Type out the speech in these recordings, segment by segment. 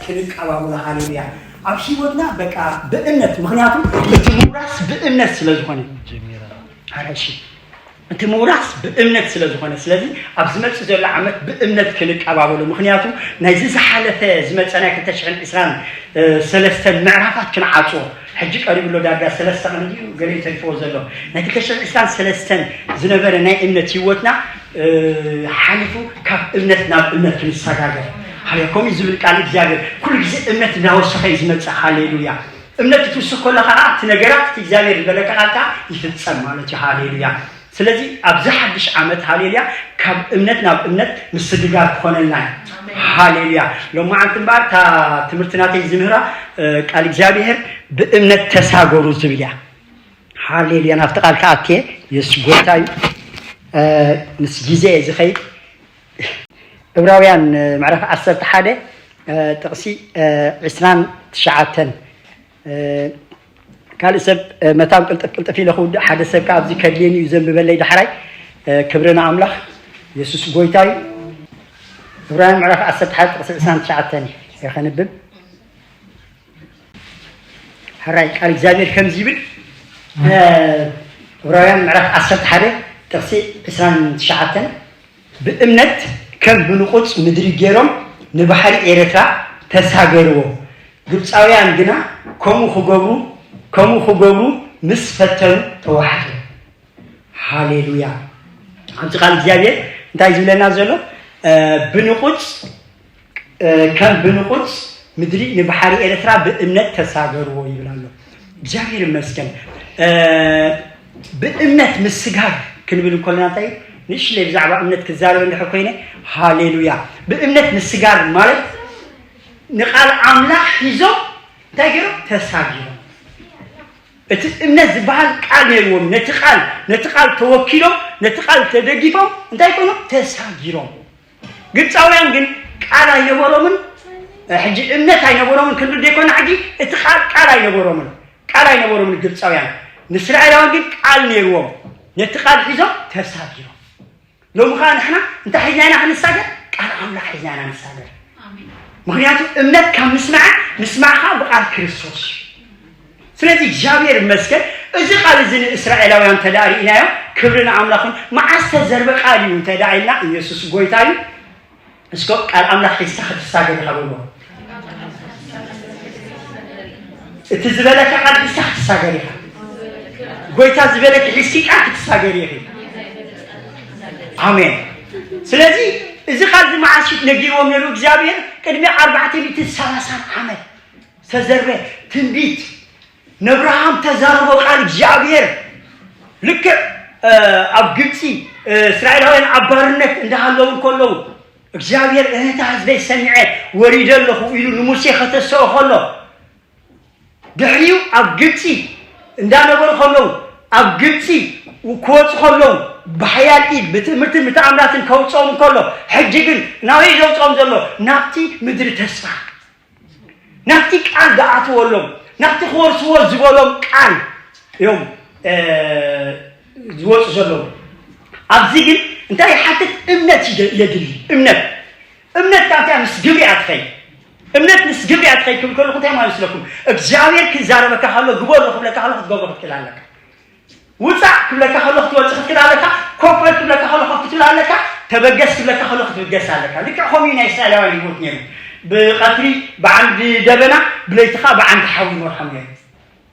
ክንቀባበሎ። ሃሌሉያ። ኣብ ህይወትና በቃ ብእምነት፣ ምክንያቱ እቲ ምውራስ ብእምነት ስለ ዝኾነ። ኣረ እሺ፣ እቲ ምውራስ ብእምነት ስለ ዝኾነ፣ ስለዚ ኣብ ዝመጽእ ዘሎ ዓመት ብእምነት ክንቀባበሎ። ምክንያቱ ናይዚ ዝሓለፈ ዝመጸ ናይ ክልተ ሽሕን ዕስራን ሰለስተን ምዕራፋት ክንዓጽዎ ሕጂ ቀሪቡ ኣሎ። ዳርጋ ሰለስተ ቀን እዩ ገለ ተሪፍዎ ዘሎ። ናይ ክልተ ሽሕን ዕስራን ሰለስተን ዝነበረ ናይ እምነት ህይወትና ሓሊፉ ካብ እምነት ናብ እምነት ክንሰጋገር። ሃሌ፣ ከምኡ ዝብል ቃል እግዚኣብሔር ኩሉ ግዜ እምነት እንዳወሰኸ እዩ ዝመጽእ። ሃሌሉያ። እምነት ክትውስኽ ከለኻ ከዓ እቲ ነገራት እቲ እግዚኣብሔር ዝበለካ ቃል ከዓ ይፍጸም ማለት እዩ። ሃሌሉያ። ስለዚ ኣብዚ ሓድሽ ዓመት፣ ሃሌሉያ፣ ካብ እምነት ናብ እምነት ምስግጋር ክኾነልና እዩ። ሃሌሉያ። ሎማዓንቲ እምበኣር እታ ትምህርቲ ናተይ ዝምህራ ቃል እግዚኣብሔር ብእምነት ተሳገሩ ዝብል እያ። ሃሌሉያ። ናብቲ ቃል ክኣትየ። የሱስ ጎይታ እዩ። ምስ ግዜ እየ ዝኸይድ። ዕብራውያን ምዕራፍ ዓሰርተ ሓደ ጥቕሲ ዕስራን ትሽዓተን። ካልእ ሰብ መታን ቅልጥፍ ቅልጥፍ ኢለ ክውድእ፣ ሓደ ሰብ ከዓ ኣብዚ ከድልየኒ እዩ ዘንብበለይ ዳሕራይ። ክብሪ ንኣምላኽ። የሱስ ጎይታ እዩ። ዕብራውያን ምዕራፍ ዓሰርተ ሓደ ጥቕሲ ዕስራን ትሽዓተን እየ ከንብብ። ሕራይ ቃል እግዚኣብሔር ከምዚ ይብል። ዕብራውያን ምዕራፍ ዓሰርተ ሓደ ጥቕሲ ዕስራን ትሽዓተን፣ ብእምነት ከም ብንቑጽ ምድሪ ገይሮም ንባሕሪ ኤርትራ ተሳገርዎ። ግብፃውያን ግና ከምኡ ክገብሩ ከምኡ ክገብሩ ምስ ፈተኑ ተዋሕጡ። ሃሌሉያ። ኣብዚ ቃል እግዚኣብሔር እንታይ ዝብለና ዘሎ? ብንቑጽ ከም ብንቑጽ ምድሪ ንባሕሪ ኤርትራ ብእምነት ተሳገርዎ ይብል ኣሎ። እግዚኣብሔር ይመስገን። ብእምነት ምስጋር ክንብል እንከለና እንታይ እዩ? ንእሽለይ ብዛዕባ እምነት ክዛረብ እንድሕር ኮይነ፣ ሃሌሉያ። ብእምነት ምስጋር ማለት ንቃል ኣምላኽ ሒዞም እንታይ ገይሮም? ተሳጊሮም። እቲ እምነት ዝበሃል ቃል ነይርዎም። ነቲ ቃል ነቲ ቃል ተወኪሎም ነቲ ቃል ተደጊፎም እንታይ ኮይኖም? ተሳጊሮም። ግብፃውያን ግን ቃል ኣይነበሮምን። ሕጂ እምነት ኣይነበሮምን ክንብል ዘይኮነ፣ ሕጂ እቲ ቃል ቃል ኣይነበሮምን። ቃል ኣይነበሮምን ግብፃውያን። ንእስራኤላውያን ግን ቃል ነይርዎም። ነቲ ቃል ሒዞም ተሳጊሮም። ሎሚ ከዓ ንሕና እንታይ ሒዝና ኢና ክንሳገር? ቃል ኣምላኽ ሒዝና ኢና ንሳገር። ምክንያቱ እምነት ካብ ምስማዕ፣ ምስማዕ ከዓ ብቃል ክርስቶስ እዩ። ስለዚ እግዚኣብሔር ይመስገን። እዚ ቃል እዚ ንእስራኤላውያን እንተ ደኣ ርኢናዮ፣ ክብሪ ንኣምላኽን፣ መዓስ ተዘርበ ቃል እዩ እንተ ደኣ ኢልና፣ ኢየሱስ ጎይታ እዩ። እስኮ ቃል ኣምላኽ ሒዝካ ክትሳገር ኢኻ በልዎ። እቲ ዝበለካ ቃል ሒዝካ ክትሳገር ኢኻ። ጎይታ ዝበለኪ ሒዝኪ ቃል ክትሳገር ኢኺ። ኣሜን። ስለዚ እዚ ቃል እዚ መዓስ እዩ ነጊርዎም ነይሩ እግዚኣብሔር? ቅድሚ ኣርባዕተ ሚእትን ሰላሳን ዓመት ዝተዘርበ ትንቢት። ነብርሃም ተዛረቦ ቃል እግዚኣብሔር። ልክዕ ኣብ ግብፂ እስራኤላውያን ኣብ ባርነት እንዳሃለዉ እንከለዉ እግዚኣብሔር እህታ ህዝበይ ሰሚዐ ወሪደ ኣለኹ ኢሉ ንሙሴ ከተስኦ ከሎ፣ ድሕሪኡ ኣብ ግብፂ እንዳነበሩ ከለዉ፣ ኣብ ግብፂ ክወፁ ከለዉ ብሓያል ኢድ ብትእምርትን ብተኣምራትን ከውፅኦም እንከሎ፣ ሕጂ ግን ናበይ ዘውፅኦም ዘሎ? ናብቲ ምድሪ ተስፋ። ናብቲ ቃል ዝኣተወሎም፣ ናብቲ ክወርስዎ ዝበሎም ቃል እዮም ዝወፁ ዘለዉ። ኣብዚ ግን እንታይ ይሓትት? እምነት ይደ- የድሊ። እምነት እምነት ካብታ ምስ ግብሪ እያ ትኸይድ። እምነት ምስ ግብሪ እያ ትኸይድ ክብል ከለኹ እንታይ ማለት ይመስለኩም? እግዚኣብሔር ክዛረበካ ከሎ፣ ግበሮ ክብለካ ከሎ ክትገብሮ ክትክእል ኣለካ። ውፃእ ክብለካ ከሎ ክትወፅእ ክትክእል ኣለካ። ኮፍ በል ክብለካ ከሎ ኮፍ ክትብል ኣለካ። ተበገስ ክብለካ ከሎ ክትብገስ ኣለካ። ልክዕ ከምኡ እዩ ናይ እስራኤላውያን ህይወት ነይሩ። ብቐትሪ ብዓንዲ ደበና፣ ብለይቲ ከዓ ብዓንዲ ሓዊ ይመርሖም ነይሩ።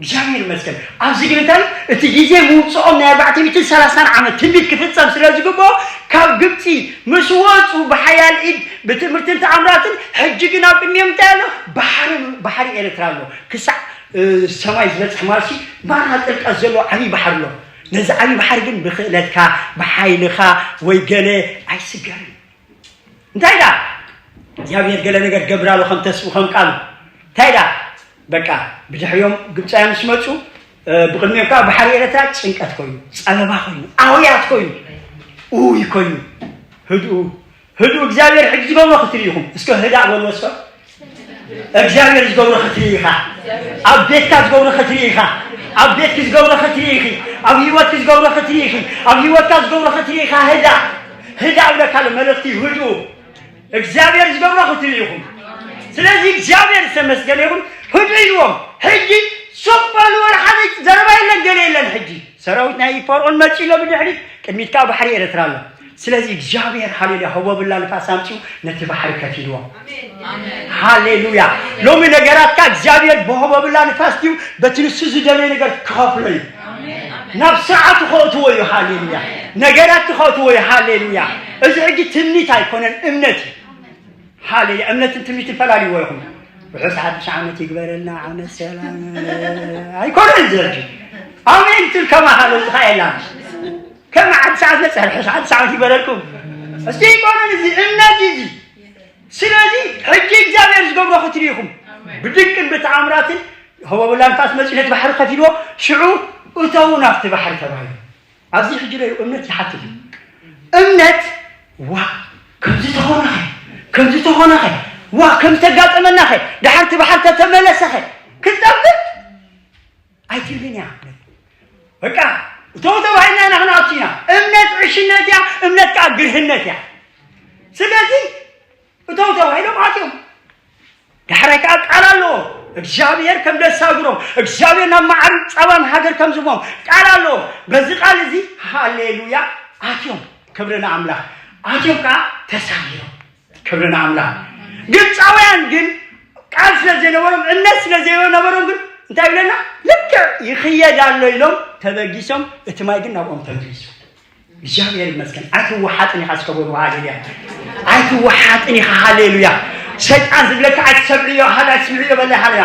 እግዚኣብሔር ይመስገን። ኣብዚ ግን እንታይ እቲ ግዜ ምውፅኦም ናይ ኣርባዕተ ሚእትን ሰላሳን ዓመት ትንቢት ክፍፀም ስለ ዝግብኦ፣ ካብ ግብፂ ምስ ወፁ ብሓያል ኢድ ብትምህርትን ተኣምራትን፣ ሕጂ ግን ኣብ ቅድሚኦም እንታይ ኣሎ? ባሕሪ ባሕሪ ኤርትራ ኣሎ። ክሳዕ ሰማይ ዝበፅሕ ማርሲ ባራ ጥልቀት ዘሎ ዓብዪ ባሕሪ ኣሎ። ነዚ ዓብዪ ባሕሪ ግን ብክእለትካ ብሓይልኻ ወይ ገለ ኣይስገርን። እንታይ ዳ እግዚኣብሔር ገለ ነገር ገብራሉ ከም ተስፉ ከም ቃሉ እንታይ ዳ በቃ ብድሕሪኦም ግብፃውያን ምስ መፁ ብቅድሚኦም ከዓ ባሕሪ ኤረትራ ጭንቀት ኮይኑ፣ ፀበባ ኮይኑ፣ ኣውያት ኮይኑ፣ ኡይ ኮይኑ። ህድኡ ህድኡ እግዚኣብሔር ሕጂ ዝገብሮ ክትርኢ ኢኹም። እስከ ህዳእ በልዎ እስከ። እግዚኣብሔር ዝገብሮ ክትርኢ ኢኻ። ኣብ ቤትካ ዝገብሮ ክትርኢ ኢኻ። ኣብ ቤትኪ ዝገብሮ ክትርኢ ኢኺ። ኣብ ህይወትኪ ዝገብሮ ክትርኢ ኢኺ። ኣብ ህይወትካ ዝገብሮ ክትርኢ ኢኻ። ህዳእ ህዳእ እብለካ ኣሎ መልእኽቲ እዩ። ህድኡ እግዚኣብሔር ዝገብሮ ክትርኢ ኢኹም። ስለዚ እግዚኣብሔር ዝተመስገነ ይኹን። ህዱ ኢልዎም ሕጂ ሱቕ በሉ፣ ወላ ሓደ ዘረባ የለን፣ ገለ የለን። ሕጂ ሰራዊት ናይ ፈርዖን መፂ ኣሎ ብድሕሪት፣ ቅድሚት ከዓ ባሕሪ ኤርትራ ኣሎ። ስለዚ እግዚኣብሔር ሃሌሉያ፣ ህቦብላ ንፋስ ኣምፂኡ ነቲ ባሕሪ ከፊልዎ። ሃሌሉያ። ሎሚ ነገራትካ እግዚኣብሔር ብህቦብላ ንፋስ ድዩ በቲ ንሱ ዝደለየ ነገር ክኸፍሎ እዩ? ናብ ስርዓቱ ከእትዎ እዩ። ሃሌሉያ። ነገራት ክኸእትዎ እዩ። ሃሌሉያ። እዚ ሕጂ ትምኒት ኣይኮነን፣ እምነት እዩ። ሃሌሉያ። እምነትን ትምኒትን ፈላልይዎ ኢኹም። ርሑስ ሓድሽ ዓመት ይግበረልና፣ ዓመት ሰላም ኣይኮነን እዚ ሕጂ። ኣሜን ትብል ከማኻ ለውጥኻ የላን። ከም ሓድሽ ዓመት መፅእ፣ ርሑስ ሓድሽ ዓመት ይግበረልኩም። እስቲ ኣይኮነን እዚ፣ እምነት እዩ እዚ። ስለዚ ሕጂ እግዚኣብሔር ዝገብሮ ክትሪኢኹም ብድንቅን ብተኣምራትን ህቦብላ ንፋስ መፂኡ ነቲ ባሕሪ ከፊልዎ። ሽዑ እተዉ ናብቲ ባሕሪ ተባሂሉ። ኣብዚ ሕጂ ዶ እምነት ይሓትት እዩ። እምነት ዋ ከምዚ ተኾነኸ፣ ከምዚ ተኾነኸ፣ ዋ ከምዚ ተጋጠመናኸ፣ ደሓር እቲ ባሕሪ ተተመለሰኸ ክትጠብቅ ኣይትብልን እያ። በቃ እቶም ተባሂልና ኢና ክንኣቱ ኢና። እምነት ዕሽነት እያ። እምነት ከዓ ግርህነት እያ። ስለዚ እቶም ተባሂሎም ኣትዮም። ዳሕራይ ከዓ ቃል ኣለዎ። እግዚኣብሔር ከም ደሳግሮም፣ እግዚኣብሔር ናብ መዓርን ጸባን ሃገር ከም ዝቦም ቃል ኣለዎ። በዚ ቃል እዚ ሃሌሉያ ኣትዮም። ክብሪ ንኣምላኽ። ኣትዮም ከዓ ተሳጊሮም። ክብሪ ንኣምላኽ። ግብፃውያን ግን ቃል ስለ ዘይነበሮም፣ እምነት ስለ ዘይነበሮም ግን እንታይ ይብለና? ልክዕ ይኽየድ ኣሎ ኢሎም ተበጊሶም፣ እቲ ማይ ግን ናብኦም ተመሊሱ። እግዚኣብሔር ይመስገን። ኣይትወሓጥን ኢኻ እስከ በሉ። ሃሌሉያ። ኣይትወሓጥን ኢኻ። ሃሌሉያ። ሰይጣን ዝብለካ ኣይትሰምዕዮ፣ ሃዳ ኣይትስምዕዮ በለ። ሃሌሉያ።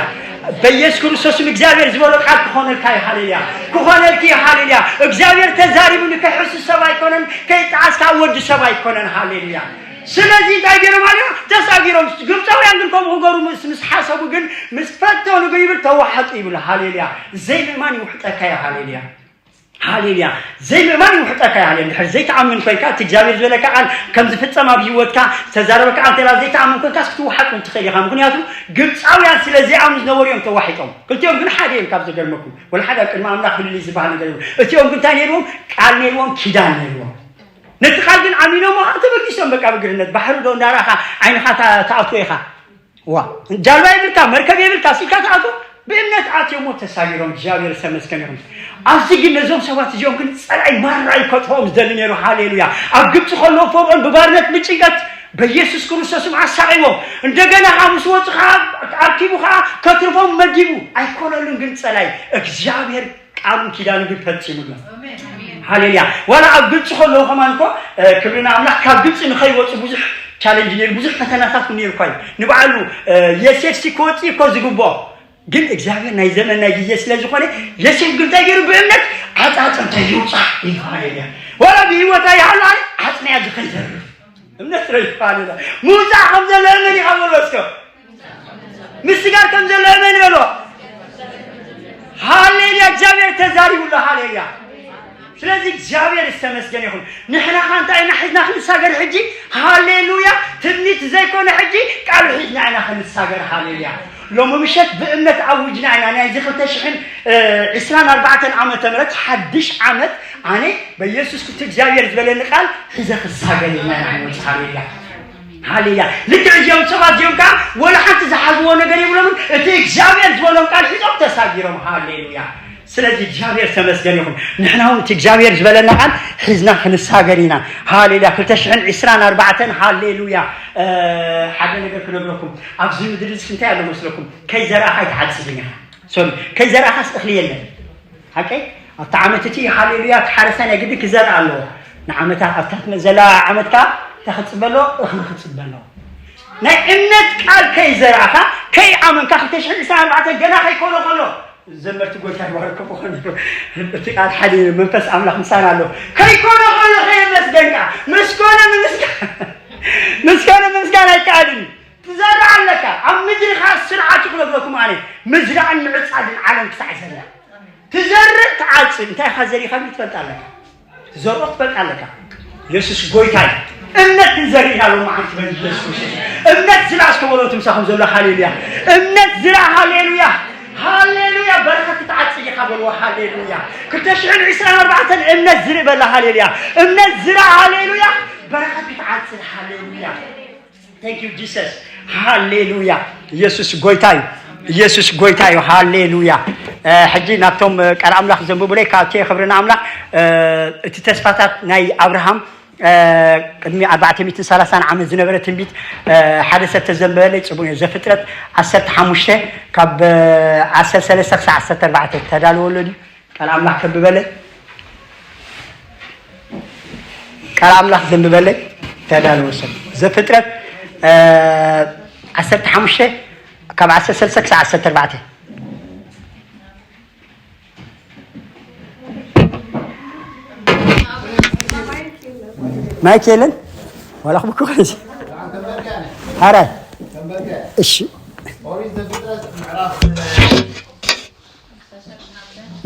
በኢየሱስ ክርስቶስም እግዚኣብሔር ዝበሎ ቃል ክኾነልካ እዩ። ሃሌሉያ። ክኾነልኪ እዩ። ሃሌሉያ። እግዚኣብሔር ተዛሪቡ ንከይሕሱ ሰብ ኣይኮነን፣ ከይጠዓስካ ወዲ ሰብ ኣይኮነን። ሃሌሉያ። ስለዚ እንታይ ገይሮም? ሃሌሉያ። ተሳጊሮም። ግብፃውያን ግን ከምኡ ክገሩ ምስ ምስ ሓሰቡ ግን ምስ ፈተኑ ግን ይብል ተወሓጡ ይብል። ሃሌሉያ። ዘይምእማን ይውሕጠካ እዩ። ሃሌሉያ። ሃሌሉያ። ዘይምእማን ይውሕጠካ እዩ። ሃሌሉያ። እንድሕር ዘይትኣምን ኮይንካ እቲ እግዚኣብሔር ዝበለካ ቃል ከም ዝፍጸም ኣብ ህይወትካ ዝተዛረበካ ቃል እንተ ዘይትኣምን ኮይንካስ ክትወሓጥ እውን ትኽእል ኢኻ። ምኽንያቱ ግብፃውያን ስለ ዘይኣምኑ ዝነበሩ እዮም ተዋሒጦም። ክልቲኦም ግን ሓደ እዮም። ካብ ዘገርመኩም ወላ ሓደ ኣብ ቅድሚ ኣምላኽ ፍልልይ ዝበሃል ነገር የብሉን። እቲኦም ግን እንታይ ነይርዎም? ቃል ነይርዎም፣ ኪዳን ነይርዎም። ነቲ ቃል ግን ኣሚኖም ከዓ ተበጊሶም። በቃ ብግርነት ባሕሪ ዶ እንዳረኣኻ ዓይንኻ ታ- ትኣትዎ ኢኻ። ዋ ጃልባ የብልካ፣ መርከብ የብልካ፣ ሲካ ትኣትዎ። ብእምነት ኣትዮሞ ተሳጊሮም። እግዚኣብሔር ዝተመስገነ ይኹን። ኣብዚ ግን ነዞም ሰባት እዚኦም ግን ጸላኢ ማራ እዩ ከጥፍኦም ዝደሊ ነይሩ። ሃሌሉያ። ኣብ ግብፂ ከለዉ ፈርዖን ብባርነት ብጭንቀት በኢየሱስ ክርስቶስም ኣሳቒዎም። እንደገና ከዓ ምስ ወፁ ከዓ ኣርኪቡ ከዓ ከትርፎም መዲቡ። ኣይኮነሉን ግን ጸላኢ እግዚኣብሔር ቃሉን ኪዳኑ ግን ፈፂሙ ኣሎ። ሃሌሉያ። ዋላ ኣብ ግብፂ ከለዉ ከማን እኮ እ፣ ክብሪ ንኣምላኽ ካብ ግብፂ ንኸይወፁ ብዙሕ ቻለንጅ ነይሩ፣ ብዙሕ ፈተናታት እውን ነይሩ እኳ እዩ። ንባዕሉ እ፣ የሴፍ ሲ ክወፅእ እኮ ዝግብኦ ግን እግዚኣብሔር ናይ ዘመን ናይ ግዜ ስለ ዝኾነ የሴፍ ግን እንታይ ገይሩ? ብእምነት ዓፃፅምተ ይውፃ ኢሉ። ሃሌሉያ። ዋላ ብህይወት ኣይሃሉ ኣነ ዓፅመያ ዝኸይዘርፍ እምነት ረይፋ። ሃሌሉያ። ምውፃእ ከም ዘሎ እመን ኢኻ በሎ እስከ። ምስጋር ከም ዘሎ እመን በሎ። ሃሌሉያ። እግዚኣብሔር ተዛሪቡ ኣሎ። ሃሌሉያ። ስለዚ እግዚኣብሔር ዝተመስገነ ይኹን። ንሕና ኸ እንታይ ኢና ሒዝና ክንሳገር ሕጂ? ሃሌሉያ። ትምኒት ዘይኮነ ሕጂ ቃሉ ሒዝና ኢና ክንሳገር። ሃሌሉያ። ሎሚ ምሸት ብእምነት ኣውጅና ኢና ናይዚ ክልተ ሽሕን ዒስራን ኣርባዕተን ዓመተ ምህረት ሓድሽ ዓመት ኣነ በኢየሱስ ክርስቶስ እግዚኣብሔር ዝበለኒ ቃል ሒዘ ክሳገር ኢና ኢና ንወፅእ። ሃሌሉያ። ሃሌሉያ። ልክዕ እዚኦም ሰባት እዚኦም ከዓ ወላ ሓንቲ ዝሓዝዎ ነገር የብሎምን። እቲ እግዚኣብሔር ዝበሎም ቃል ሒዞም ተሳጊሮም። ሃሌሉያ። ስለዚ እግዚኣብሔር ተመስገን ይኹን። ንሕና እውን እቲ እግዚኣብሔር ዝበለና ቃል ሒዝና ክንሳገር ኢና። ሃሌሉያ። ክልተ ሽሕን ዒስራን ኣርባዕተን። ሃሌሉያ። እ፣ ሓደ ነገር ክነግረኩም። ኣብዚ ምድሪ እዚ እንታይ ኣሎ መስለኩም? ከይዘራእኻ ኣይትዓጽድን ኢኻ። ሶሪ፣ ከይዘራእኻስ እኽሊ የለን። ሓቀይ? ኣብቲ ዓመት እቲ ሃሌሉያ፣ እቲ ሓረስታይ ናይ ግዲ ክዘርእ ኣለዎ። ንዓመታ ኣብታ ትመ- ዘላ ዓመት ከዓ እንታይ ክፅበ ኣለዎ? እኽሊ ክፅበ ኣለዎ። ናይ እምነት ቃል ከይዘራእኻ፣ ከይኣመንካ፣ ክልተ ሽሕን ዕስራን ኣርባዕተን ገና ከይኮነ ከሎ፣ ዘመርቲ ጎይታ ይባርኮ ክኾን እዩ። እቲ ቃል ሓደ እዩ፣ መንፈስ ኣምላኽ ምሳና ኣሎ። ከይኮነ ከሎ ከየመስገንካ፣ ምስ ኮነ ምምስጋን፣ ምስ ኮነ ምምስጋን ኣይከኣልን እዩ። ትዘርእ ኣለካ። ኣብ ምድሪ ኸዓ ስርዓቱ ክነግረኩም ኣነ፣ ምዝራእን ምዕጻድን ዓለም ክሳዕ ዘላ። ትዘርእ ትዓጽድ፣ እንታይ ኢኻ ዘሪኻ ግን ትፈልጥ ኣለካ። ትዘርኦ ትፈልጥ ኣለካ። የሱስ ጎይታ እዩ። እምነት ክንዘርእ ኢና ሎሚ መዓልቲ በል ኢየሱስ ክርስቶስ። እምነት ዝርኣ እስከ በሎ ትምሳኹም ዘሎ። ሃሌሉያ። እምነት ዝርኣ። ሃሌሉያ። ሃሌሉያ። በረኸት ክትዓጽድ ኢኻ በልዎ። ሃሌሉያ። ክልተ ሽሕን ዕስራን ኣርባዕተን እምነት ዝርእ በላ። ሃሌሉያ። እምነት ዝርኣ። ሃሌሉያ። በረኸት ክትዓጽድ። ሃሌሉያ። Thank you Jesus። ሃሌሉያ። ኢየሱስ ጎይታ እዩ። ኢየሱስ ጎይታ እዩ። ሃሌሉያ። ሕጂ ናብቶም ቃል ኣምላኽ ዘንብቡለይ ካብቲ ክብሪ ንኣምላኽ። እቲ ተስፋታት ናይ ኣብርሃም ቅድሚ ኣርባዕተ ሚእትን ሰላሳን ዓመት ዝነበረ ትንቢት ሓደ ሰብ ተዘንበበለይ ጽቡቅ እዩ። ዘፍጥረት ዓሰርተ ሓሙሽተ ካብ ዓሰርተ ሰለስተ ክሳብ ዓሰርተ ኣርባዕተ ተዳልወሎ ድዩ? ቃል ኣምላኽ ከንብበለይ፣ ቃል ኣምላኽ ዘንብበለይ ተዳልወ ሰብ። ዘፍጥረት ዓሰርተ ሓሙሽተ ካብ ዓሰርተ ሰለስተ ክሳብ ዓሰርተ ኣርባዕተ። ማይክ የለን ዋላ ክብኩ ኸዚ። ኣራይ እሺ።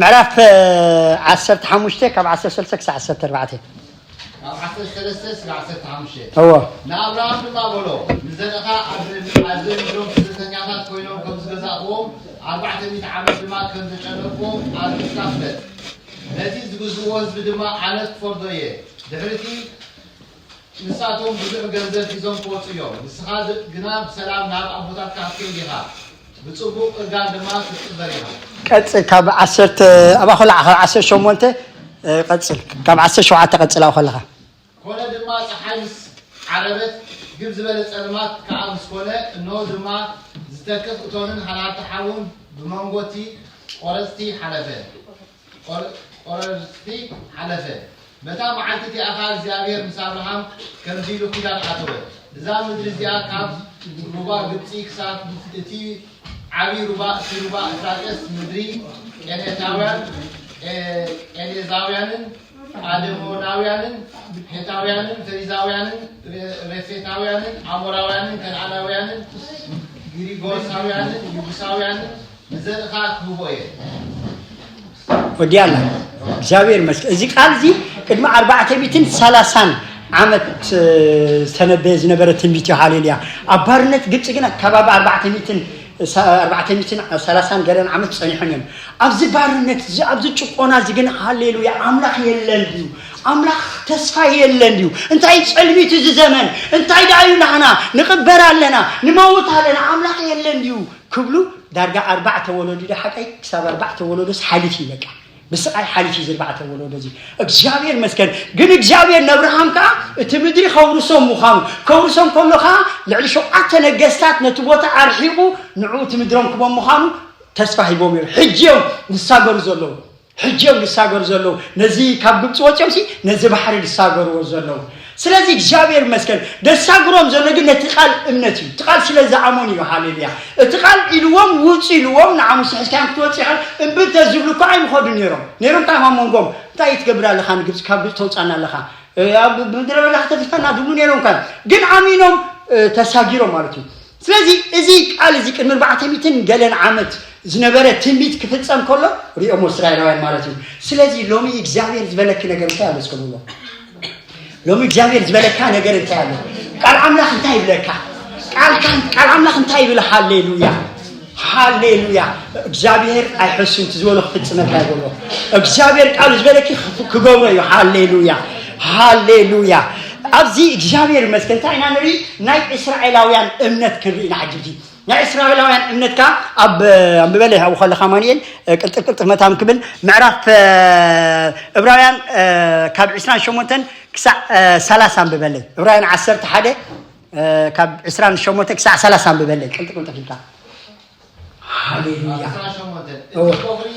ምዕራፍ ዓሰርተ ሓሙሽተ ካብ ዓሰርተ ሰለስተ ክሳብ ዓሰርተ ኣርባዕተ። ካብ ዓሰርተ ሰለስተ እስከ ዓሰርተ ሓሙሽተ። እዎ። ንኣብርሃም ድማ በሎ፣ ንዘርእኻ ኣብ ኣብ ምድሮም ስደተኛታት ኮይኖም ከም ዝገዛእክዎም፣ ኣርባዕተ ሚእቲ ዓመት ድማ ከም ዘጨነቕክዎም ኣርሒቕካ ፍለጥ። ነቲ ዝግዝእዎ ህዝቢ ድማ ኣነ ክፈርዶ እየ። ድሕሪቲ ንሳቶም ብዙሕ ገንዘብ ሒዞም ክወጹ እዮም። ንስኻ ግና ብሰላም ናብ ኣቦታትካ ክትከይድ ኢኻ። ብጽቡቕ እርጋን ድማ ክትጽበር ኢኻ። ቀጽል ካብ ዓሰርተ ኣባ ኸላ ካብ ዓሰርተ ሸሞንተ ቀጽል ካብ ዓሰርተ ሸውዓተ ቀጽል ኣብ ኸለኻ። ኮነ ድማ ጸሓይ ምስ ዓረበት ግብ ዝበለ ጸልማት ከኣ ምስ ኮነ፣ እንሆ ድማ ዝተክኽ እቶንን ሃልሃልቲ ሓውን ብመንጎቲ ቆረጽቲ ሓለፈ። ቆረጽቲ ሓለፈ። በታ መዓልቲ እቲኣ ኸኣ እግዚኣብሔር ምስ ኣብርሃም ከምዚ ኢሉ ኪዳን ኣተወ፣ እዛ ምድሪ እዚኣ ካብ ሩባ ግብጺ ክሳብ እቲ ዓብዪ ሩባ፣ እቲ ሩባ እፍራጥስ፣ ምድሪ ቄኔታውያን፣ ቄኔዛውያንን ኣደሞናውያንን ሄታውያንን ፈሪዛውያንን ሬፌታውያንን ኣሞራውያንን ከነኣናውያንን ግሪጎሳውያንን ይቡሳውያንን ንዘርእኻ ክህቦ እየ። ወዲያና እግዚኣብሔር ይመስገን። እዚ ቃል እዚ ቅድሚ ኣርባዕተ ሚእትን ሰላሳን ዓመት ዝተነበየ ዝነበረ ትንቢት እዩ። ሃሌሉያ። ኣብ ባርነት ግብፂ ግን ከባቢ ኣርባዕተ ሚእትን ኣርባዕተ ሚእትን ሰላሳን ገለን ዓመት ፀኒሖም እዮም። ኣብዚ ባርነት እዚ ኣብዚ ጭቆና እዚ ግን ሃሌሉያ ኣምላኽ የለን ድዩ? ኣምላኽ ተስፋ የለን ድዩ? እንታይ ጸልሚቱ እዚ ዘመን እንታይ ደኣ እዩ? ናህና ንቕበር ኣለና ንመውት ኣለና ኣምላኽ የለን ድዩ? ክብሉ ዳርጋ ኣርባዕተ ወለዱ ዶ ሓቀይ ክሳብ ኣርባዕተ ወለዶስ ሓሊፍ እዩ በቃ። ብስቓይ ሓሊፍ እዩ ዝርባዕተ ወለዶ እዚ። እግዚኣብሔር መስገን ግን እግዚኣብሔር ነብርሃም ከዓ እቲ ምድሪ ከውርሶም ምዃኑ ከውርሶም ከሎ ከዓ ልዕሊ ሸውዓተ ነገስታት ነቲ ቦታ ኣርሒቑ ንዑ እቲ ምድሮም ክቦም ምዃኑ ተስፋ ሂቦም እዮም። ሕጂ እዮም ዝሳገሩ ዘለዉ። ሕጂ እዮም ዝሳገሩ ዘለዉ። ነዚ ካብ ግብፂ ወፂኦም ሲ ነዚ ባሕሪ ዝሳገርዎ ዘለዉ። ስለዚ እግዚኣብሔር ይመስገን ደሳግሮም ዘሎ ግን ነቲ ቃል እምነት እዩ። እቲ ቃል ስለ ዝኣመኑ እዩ። ሃሌሉያ። እቲ ቃል ኢልዎም ውፁ ኢልዎም ንዓሙስ ሕዝካዮም ክትወፅእ ኢኻ እምቢ እንተዝብሉ እኮ ኣይምኸዱ ነይሮም። ነይሮም እንታይ ካብ መንጎም እንታይ ትገብር ኣለኻ ንግብፂ ካብ ግብፂ ተውፃና ኣለኻ ኣብ ምድረ በዳ ከተትፈና ዝብሉ ነይሮም። ግን ኣሚኖም ተሳጊሮም ማለት እዩ። ስለዚ እዚ ቃል እዚ ቅድሚ ኣርባዕተ ሚእትን ገለን ዓመት ዝነበረ ትንቢት ክፍጸም ከሎ ሪኦሞ እስራኤላውያን ማለት እዩ። ስለዚ ሎሚ እግዚኣብሔር ዝበለኪ ነገር እንታይ ኣሎ እስከ ብሎ። ሎሚ እግዚኣብሔር ዝበለካ ነገር እንታይ ኣሎ? ቃል ኣምላኽ እንታይ ይብለካ? ቃልካ ቃል ኣምላኽ እንታይ ይብል? ሃሌሉያ ሃሌሉያ። እግዚኣብሔር ኣይሕሱን ዝበሎ ክፍጽመካ ይበሎ። እግዚኣብሔር ቃል ዝበለኪ ክገብሮ እዩ። ሃሌሉያ ሃሌሉያ። ኣብዚ እግዚኣብሔር ይመስገን እንታይ ኢና ንርኢ? ናይ እስራኤላውያን እምነት ክንርኢ ኢና። ሕጂ ናይ እስራኤላውያን እምነት ከዓ ኣብ ኣንብበለይ ኣብኡ ከለካ ማንኤል ቅልጥፍ ቅልጥፍ መታም ክብል ምዕራፍ እብራውያን ካብ ዕስራን ሸሞንተን ክሳዕ ሰላሳ ኣንብበለይ። እብራውያን ዓሰርተ ሓደ ካብ ዕስራን ሸሞንተ ክሳዕ ሰላሳ ኣንብበለይ ቅልጥፍ ቅልጥፍ ኢልካ። ሃሌሉያ። ዓሰርተ ሸሞንተ እቲ ቆፍሪ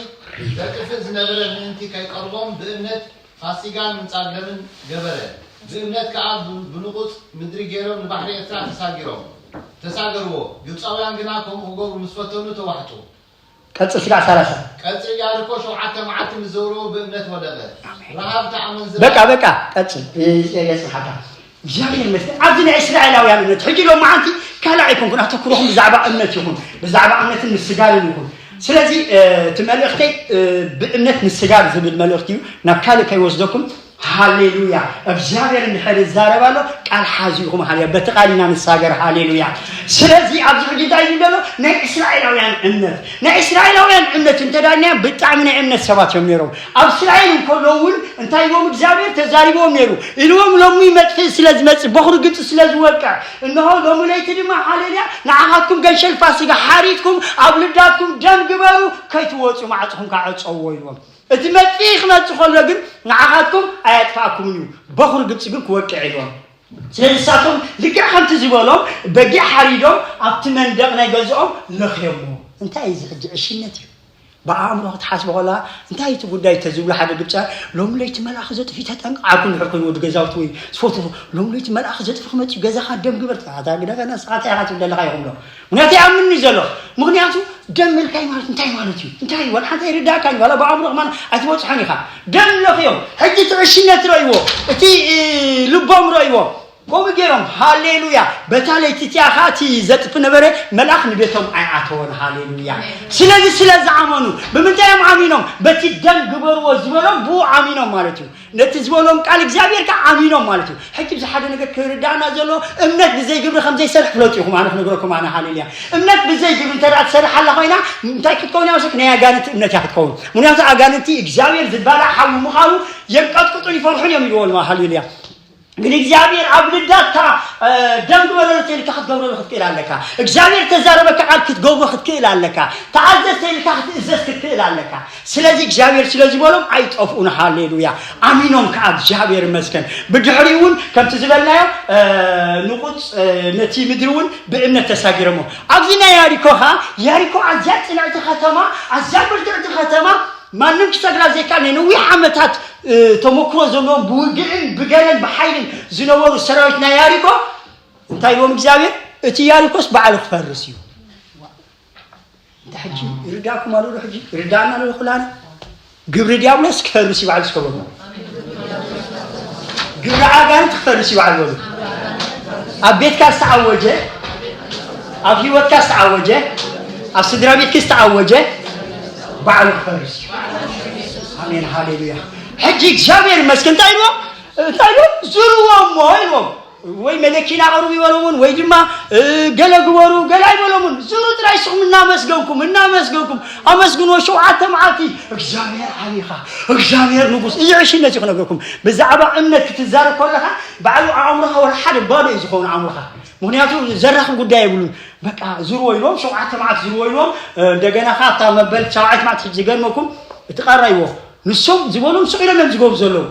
ዘጥፍእ ዝነበረ ምእንቲ ከይቀርቦም ብእምነት ፋሲጋን ምጻግለምን ገበረ። ብእምነት ከኣ ብንቑጽ ምድሪ ገይሮም ንባሕሪ ኤርትራ ተሳጊሮም ተሳገርዎ። ግብጻውያን ግና ከምኡ ክገብሩ ምስ ፈተኑ ተዋሕጡ። ቀጽል ስጋዕ ሰላሳ። ቀጽል ኢያሪኮ ሸውዓተ መዓልቲ ምስ ዘውረዎ ብእምነት ወደቐ። ረሃብ ተኣመንዝራ በቃ በቃ ቀጽል። የጽንሓካ። እግዚኣብሔር ይመስገን። ኣብዚ ናይ እስራኤላውያን እምነት ሕጂ ሎም መዓንቲ ካልእ ኣይኮንኩን ኣተኩሮኹም ብዛዕባ እምነት ይኹን ብዛዕባ እምነትን ምስጋርን ይኹን። ስለዚ እቲ መልእኽተይ ብእምነት ምስጋር ዝብል መልእኽቲ እዩ። ናብ ካልእ ከይወስደኩም ሃሌሉያ። እግዚኣብሔር እንድሕር ይዛረብ ኣሎ፣ ቃል ሓዙ ኢኹም። ሃሌሉያ። በቲ ቃል ኢና ንሳገር። ሃሌሉያ። ስለዚ ኣብዚ ሕጂ እንታይ እዩ ዘሎ? ናይ እስራኤላውያን እምነት፣ ናይ እስራኤላውያን እምነት እንተዳኛ ብጣዕሚ ናይ እምነት ሰባት እዮም ነይሮም። ኣብ እስራኤል እንከሎ እውን እንታይ ኢዎም እግዚኣብሔር ተዛሪቦም ነይሩ? ኢልዎም፣ ሎሚ መጥፍእ ስለ ዝመጽእ፣ በኹሪ ግብፂ ስለ ዝወቅዕ፣ እንሆ ሎሚ ለይቲ ድማ፣ ሃሌሉያ፣ ንዓኻትኩም ገንሸል ፋሲጋ ሓሪድኩም ኣብ ልዳትኩም ደም ግበሩ፣ ከይትወፁ ማዕፅኹም ከዓ ዕፀውዎ ኢልዎም። እቲ መጥፍኢ ክመጽእ ከሎ ግን ንዓኻትኩም ኣየጥፍኣኩምን እዩ፣ በኹሪ ግብፂ ግን ክወቅዕ ኢልዎም። ስለዚ ንሳቶም ልክዕ ከምቲ ዝበሎም በጊዕ ሓሪዶም ኣብቲ መንደቕ ናይ ገዝኦም ለኽዮሞ። እንታይ እዩ እዚ ሕጂ? ዕሽነት እዩ። ብኣእምሮ ክትሓስቦ ከለኻ እንታይ እቲ ጉዳይ ተዝብሉ ሓደ ግብፃ ሎም ለይቲ መልኣኽ ዘጥፊ ተጠንቅዓኩም ድሕር ኮይኑ ወዲ ገዛውቲ ወይ ዝፈትዎ ሎም ለይቲ መልኣኽ ዘጥፊ ክመፅእ እዩ ገዛኻ ደም ግበር ኣታ ግደፈ ነስኻ እንታይ ኢኻ ትብል ዘለኻ ይኹም ሎ ምክንያቱ ይኣምንኒ ዘሎ ምክንያቱ ደም ምልካይ ማለት እንታይ ማለት እዩ እንታይ ዋላ ሓንቲ ኣይርዳእካን ዋላ ብኣእምሮ ከማን ኣይትበፅሖን ኢኻ ደም ለኽዮም ሕጂ እቲ ዕሽነት ረእይዎ እቲ ልቦም ረእይዎ ከምኡ ገይሮም ሃሌሉያ በታ ለይቲ እቲኣ ከዓ እቲ ዘጥፊ ነበረ መልኣኽ ንቤቶም ኣይኣተወን ሃሌሉያ ስለዚ ስለ ዝኣመኑ ብምንታይ እዮም ኣሚኖም በቲ ደም ግበርዎ ዝበሎም ብኡ ኣሚኖም ማለት እዩ ነቲ ዝበሎም ቃል እግዚኣብሔር ከዓ ኣሚኖም ማለት እዩ ሕጂ ብዚ ሓደ ነገር ክርዳእና ዘሎ እምነት ብዘይ ግብሪ ከም ዘይሰርሕ ፍለጡ ኢኹም ኣነ ክነግረኩም ኣነ ሃሌሉያ እምነት ብዘይ ግብሪ እንተ ትሰርሕ ኣላ ኮይና እንታይ ክትከውን ያውስክ ናይ ኣጋንንቲ እምነት እያ ክትከውን ምክንያቱ ኣጋንንቲ እግዚኣብሔር ዝባላዕ ሓዊ ምዃኑ የንቀጥቅጡን ይፈርሑን እዮም ይልዎ ኣለዋ ሃሌሉያ ግን እግዚኣብሔር ኣብ ልዳትካ ደም ግበረሉ ተይልካ ክትገብረሉ ክትክእል ኣለካ እግዚኣብሔር ተዛረበካ ቃል ክትገብሮ ክትክእል ኣለካ ተኣዘዝ ተይልካ ክትእዘዝ ክትክእል ኣለካ ስለዚ እግዚኣብሔር ስለ ዝበሎም ኣይጠፍኡን ሃሌሉያ ኣሚኖም ከዓ እግዚኣብሔር ይመስገን ብድሕሪኡ እውን ከምቲ ዝበልናዮ ንቁፅ ነቲ ምድሪ እውን ብእምነት ተሳጊሮሞ ኣብዚ ናይ ያሪኮ ከዓ ያሪኮ ኣዝያ ፅንዕቲ ከተማ ኣዝያ ብርትዕቲ ከተማ ማንም ክሰግራ ዘይከኣል ናይ ነዊሕ ዓመታት ተመክሮ ዘለዎም ብውግእን ብገለን ብሓይልን ዝነበሩ ሰራዊት ናይ ያሪኮ እንታይ ኢልዎም እግዚኣብሔር እቲ ያሪኮስ ባዕሉ ክፈርስ እዩ እንተ ሕጂ ይርዳእኩም ኣሎ ሕጂ ይርዳእና ኣሎ ኩላና ግብሪ ዲያብሎስ ክፈርስ ይባዕል እስከ በሉ ግብሪ ኣጋንንት ክፈርስ ይባዕል በሉ ኣብ ቤትካ ዝተኣወጀ ኣብ ህይወትካ ዝተኣወጀ ኣብ ስድራ ቤትኪ ዝተኣወጀ ባዕሉ ክፈርስ እዩ ኣሜን ሃሌሉያ ሕጂ እግዚኣብሔር ይመስገን እንታይ ኢልዎም እንታይ ኢልዎም ዝርዎም እሞ ኢልዎም ወይ መለኪና ቀርቡ ይበሎምን ወይ ድማ ገለ ግበሩ ገለ ኣይበሎምን ዝሩ ጥራይ ስኹም እናመስገንኩም እናመስገንኩም ኣመስግንዎ ሸውዓተ መዓልቲ እግዚኣብሔር ዓቢኻ እግዚኣብሔር ንጉስ እዚ ዕሽነት እዩ ክነግረኩም ብዛዕባ እምነት ክትዛረብ ከለኻ ባዕሉ ኣእምሮኻ ወላ ሓደ ባዶ እዩ ዝኸውን ኣእምሮኻ ምክንያቱ ዘራኽብ ጉዳይ የብሉን በቃ ዝርዎ ኢሎም ሸውዓተ መዓልቲ ዝርዎ ኢሎም እንደገና ካ ኣብታ መበል ሻውዓይት መዓልቲ ዝገርመኩም እቲ ቃራ ይዎ ንሶም ዝበሎም ስቕ ኢሎም እዮም ዝገብሩ ዘለዉ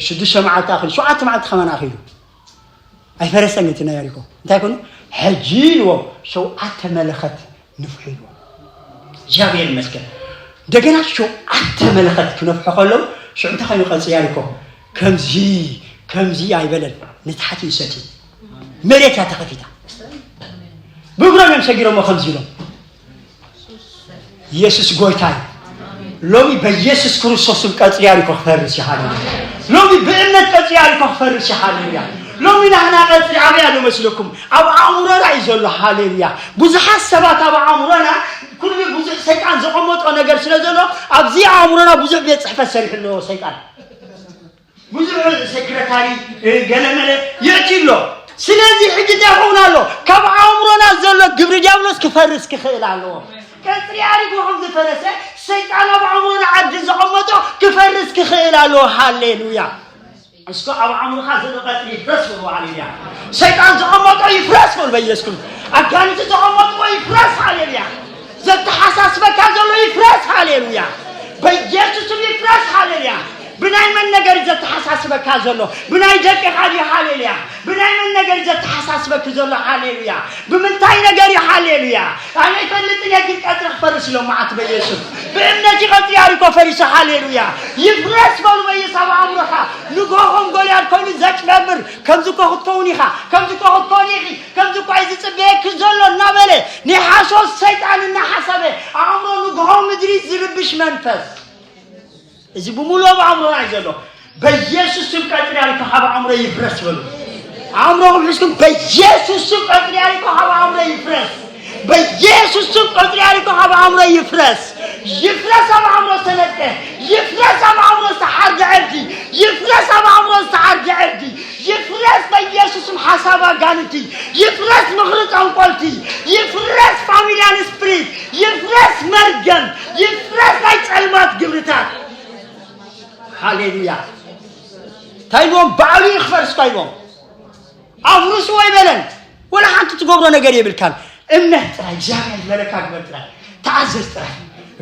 ሽዱሽተ መዓልቲ ኣኺሉ ሸውዓተ መዓልቲ ከማን ኣኺሉ ኣይፈረሰን እቲ ናይ ያሪኮ እንታይ ኮኑ ሕጂ ኢልዎም ሸውዓተ መለኸት ንፍሑ ኢልዎም እግዚኣብሔር ይመስገን እንደገና ሸውዓተ መለኸት ክነፍሑ ከለዉ ሽዑ እንታይ ኮይኑ ቀፂ ያሪኮ ከምዚ ከምዚ ኣይበለን ንታሕቲ ይሰቲ መሬት እያ ተኸፊታ ብእግሮም እዮም ሰጊሮሞ ከምዚ ኢሎም ኢየሱስ ጎይታ እዩ። ሎሚ በኢየሱስ ክርስቶስ ስም ቀጽሪ ያሪኮ ክፈርስ ይሃለ። ሎሚ ብእምነት ቀጽሪ ያሪኮ ክፈርስ ይሃለ። ሎሚ ናህና ቀጽሪ ኣበይ ኣሎ መስለኩም? ኣብ ኣእምሮና እዩ ዘሎ። ሃሌሉያ። ብዙሓት ሰባት ኣብ ኣእምሮና ኩሉ ብዙሕ ሰይጣን ዘቐመጦ ነገር ስለ ዘሎ ኣብዚ ኣእምሮና ብዙሕ ቤት ጽሕፈት ሰሪሑ ኣለዎ ሰይጣን። ብዙሕ ሴክረታሪ ገለመለ የእቲ ኣሎ። ስለዚ ሕጂ እንታይ ይኸውን ኣሎ? ካብ ኣእምሮና ዘሎ ግብሪ ዲያብሎስ ክፈርስ ክኽእል ኣለዎ። ቀጽሪ ኣሪጎ ከም ዝፈረሰ ሰይጣን ኣብ ኣእምሮና ዓዲ ዘቐመጦ ክፈርስ ክኽእል ኣለዎ። ሃሌሉያ። እስኮ ኣብ ኣእምሮኻ ዘሎ ቀጽሪ ይፍረስ በሉ። ሃሌሉያ። ሰይጣን ዘቐመጦ ይፍረስ በሉ በኢየሱስ። ኣጋንንቲ ዘቐመጥዎ ይፍረስ። ሃሌሉያ። ዘተሓሳስበካ ዘሎ ይፍረስ። ሃሌሉያ። በኢየሱስም ይፍረስ። ሃሌሉያ። ብናይ መን ነገር እዩ ዘተሓሳስበካ ዘሎ? ብናይ ደቅኻ ድዩ? ሃሌሉያ። ብናይ መን ነገር እዩ ዘተሓሳስበኪ ዘሎ? ሃሌሉያ። ብምንታይ ነገር እዩ? ሃሌሉያ። ኣነ ኣይፈልጥን እየ፣ ግን ቀጽሪ ክፈርስ ኢሎም መዓት በኢየሱስ። ብእምነት ይቐጽሪ ኣሪኮ ፈሪሱ። ሃሌሉያ። ይፍረስ በሉ በኢየሱስ ኣብ ኣእምሮኻ። ንግሆ ከም ጎልያድ ኮይኑ ዘጭበርብር። ከምዚ እኮ ክትከውን ኢኻ። ከምዚ እኮ ክትከውን ኢኺ። ከምዚ እኮ እዩ ዝጽበየኪ ዘሎ እናበለ ናይ ሓሶት ሰይጣን እናሓሰበ ኣእምሮ ንግሆ ምድሪ ዝርብሽ መንፈስ። እዚ ብምሉእ ኣብ ኣእምሮና እዩ ዘሎ። በኢየሱስ ስም ቀጽሪ ኣሪኮ ካብ ኣእምሮ ይፍረስ በሉ። ኣእምሮኹም ሒዝኩም በኢየሱስ ስም ቀጽሪ ኣሪኮ ካብ ኣእምሮ ይፍረስ። በኢየሱስ ስም ቀጽሪ ኣሪኮ ካብ ኣእምሮ ይፍረስ። ይፍረስ ኣብ ኣእምሮ ዝተነጥቀ፣ ይፍረስ ኣብ ኣእምሮ ዝተሓርደ ዕርዲ፣ ይፍረስ ኣብ ካብ ኣጋንንቲ ይፍረስ፣ ምኽሪ ጠንቆልቲ ይፍረስ፣ ፋሚልያን ስፕሪት ይፍረስ፣ መርገም ይፍረስ፣ ናይ ጸልማት ግብርታት። ሃሌሉያ። እንታይ ኢልዎም? ባዕሉ እዩ ክፈርስ እኳ ኢልዎም። ኣፍርሱ ወይ በለን፣ ወላ ሓንቲ ትገብሮ ነገር የብልካን። እምነት ጥራይ፣ እግዚኣብሔር ዝበለካ ግበር ጥራይ፣ ተኣዘዝ ጥራይ።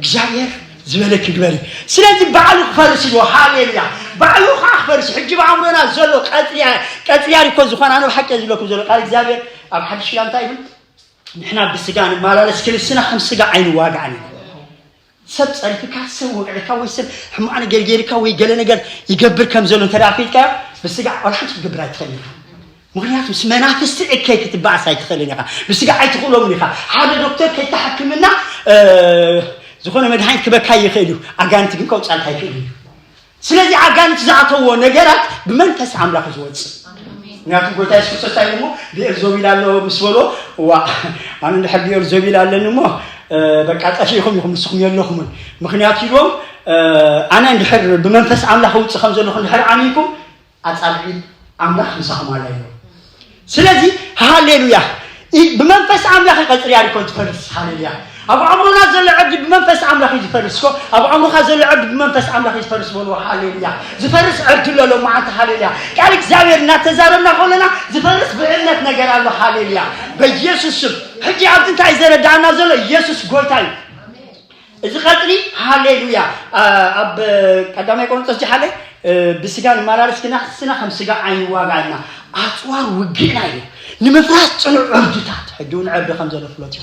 እግዚኣብሔር ዝበለኪ ግበሪ። ስለዚ ባዕሉ ክፈርስ እዩ። ሃሌሉያ። ባዕሉ ከዓ ክፈርስ። ሕጂ ብኣእምሮና ዘሎ ቀጽያ-፣ ቀጽያር እኮ ዝኾነ፣ ኣነ ብሓቂ ዝብለኩም ዘሎ ቃል እግዚኣብሔር ኣብ ሓድሽ ኪዳን እንታይ ይብል? ንሕና ብስጋ ንመላለስ፣ ክንስና ከም ስጋ ኣይንዋጋእን እዩ። ሰብ ጸሪፍካ፣ ሰብ ወግዕካ፣ ወይ ሰብ ሕማቕ ነገር ገይርካ፣ ወይ ገለ ነገር ይገብር ከም ዘሎ እንተ ደኣ ኣፍሊጥካዮ፣ ብስጋ ወላ ሓንቲ ክትገብር ኣይትኽእልን ኢኻ። ምኽንያቱ ምስ መናፍስቲ እከይ ክትበኣስ ኣይትኽእልን ኢኻ። ብስጋ ኣይትኽእሎምን ኢኻ። ሓደ ዶክተር ከይተሓክምና፣ እ፣ ዝኾነ መድሃኒት ክበካ ይኽእል እዩ። ኣጋንንቲ ግን ከውጻልካ ኣይክእልን እዩ። ስለዚ ኣጋንንቲ ዝኣተዎ ነገራት ብመንፈስ ኣምላኽ እዩ ዝወጽእ። ምክንያቱ ጎይታ የሱስ ክርስቶስ እንታይ ኢሉ እሞ፣ ብኤልዞቢል ኣሎ ምስ በሎ፣ ዋ፣ ኣነ እንድሕር ብኤልዞቢል ኣለኒ እሞ፣ እ፣ በቃ ጠፊእኹም ኢኹም፣ ንስኹም የለኹምን። ምክንያቱ ኢልዎም፣ እ፣ ኣነ እንድሕር ብመንፈስ ኣምላኽ እውጽእ ከም ዘለኹ እንድሕር ኣሚንኩም፣ ኣጻብዒ ኣምላኽ ምሳኹም ኣላ ኢልዎም። ስለዚ ሃሌሉያ፣ ኢ-፣ ብመንፈስ ኣምላኽ እዩ ቀጽሪ ያሪኮ ዝፈርስ። ሃሌሉያ። ኣብ ኣእምሮና ዘሎ ዕርዲ ብመንፈስ ኣምላኽ እዩ ዝፈርስ። እኮ ኣብ ኣእምሮኻ ዘሎ ዕርዲ ብመንፈስ ኣምላኽ እዩ ዝፈርስ በልዎ። ሃሌሉያ። ዝፈርስ ዕርዲ ኣሎ ሎማዓንቲ። ሃሌሉያ። ቃል እግዚኣብሔር እናተዛረብና ከለና ዝፈርስ ብእምነት ነገር ኣሎ። ሃሌሉያ። በኢየሱስ ስም። ሕጂ ኣብዚ እንታይ ዘረዳእና ዘሎ? ኢየሱስ ጎይታ እዩ። እዚ ቀጽሪ። ሃሌሉያ። ኣ-፣ ኣብ ቀዳማይ ቆሮንቶስ ጅሓለ፣ እ፣ ብስጋ ንመላለስ ግና ንሕስና ከም ስጋ ኣይንዋጋእና። ኣጽዋር ውግእና እዩ። ንምፍራስ ጽኑዕ ዕርድታት። ሕጂ እውን ዕርዲ ከም ዘሎ ፍለጡ።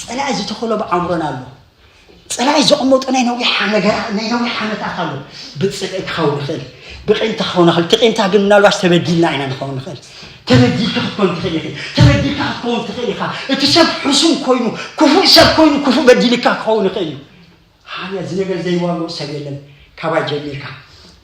ጸላኢ ዝተኸሎ ብኣእምሮና ኣሎ። ጸላኢ ዘቐመጦ ናይ ነዊሕ ነገራት፣ ናይ ነዊሕ ዓመታት ኣሎ። ብጽልኢ ክኸውን ይኽእል፣ ብቂምታ ክኸውን ይኽእል። እቲ ቂምታ ግን ምናልባሽ ተበዲልና ኢና ንኸውን ንኽእል። ተበዲልካ ክትኮን ትኽእል ኢኺ። ተበዲልካ ክትኮን ትኽእል ኢኻ። እቲ ሰብ ሕሱም ኮይኑ፣ ክፉእ ሰብ ኮይኑ፣ ክፉእ በዲልካ ክኸውን ይኽእል እዩ። ሃያ፣ እዚ ነገር ዘይዋግኦ ሰብ የለን። ካባይ ጀሚርካ።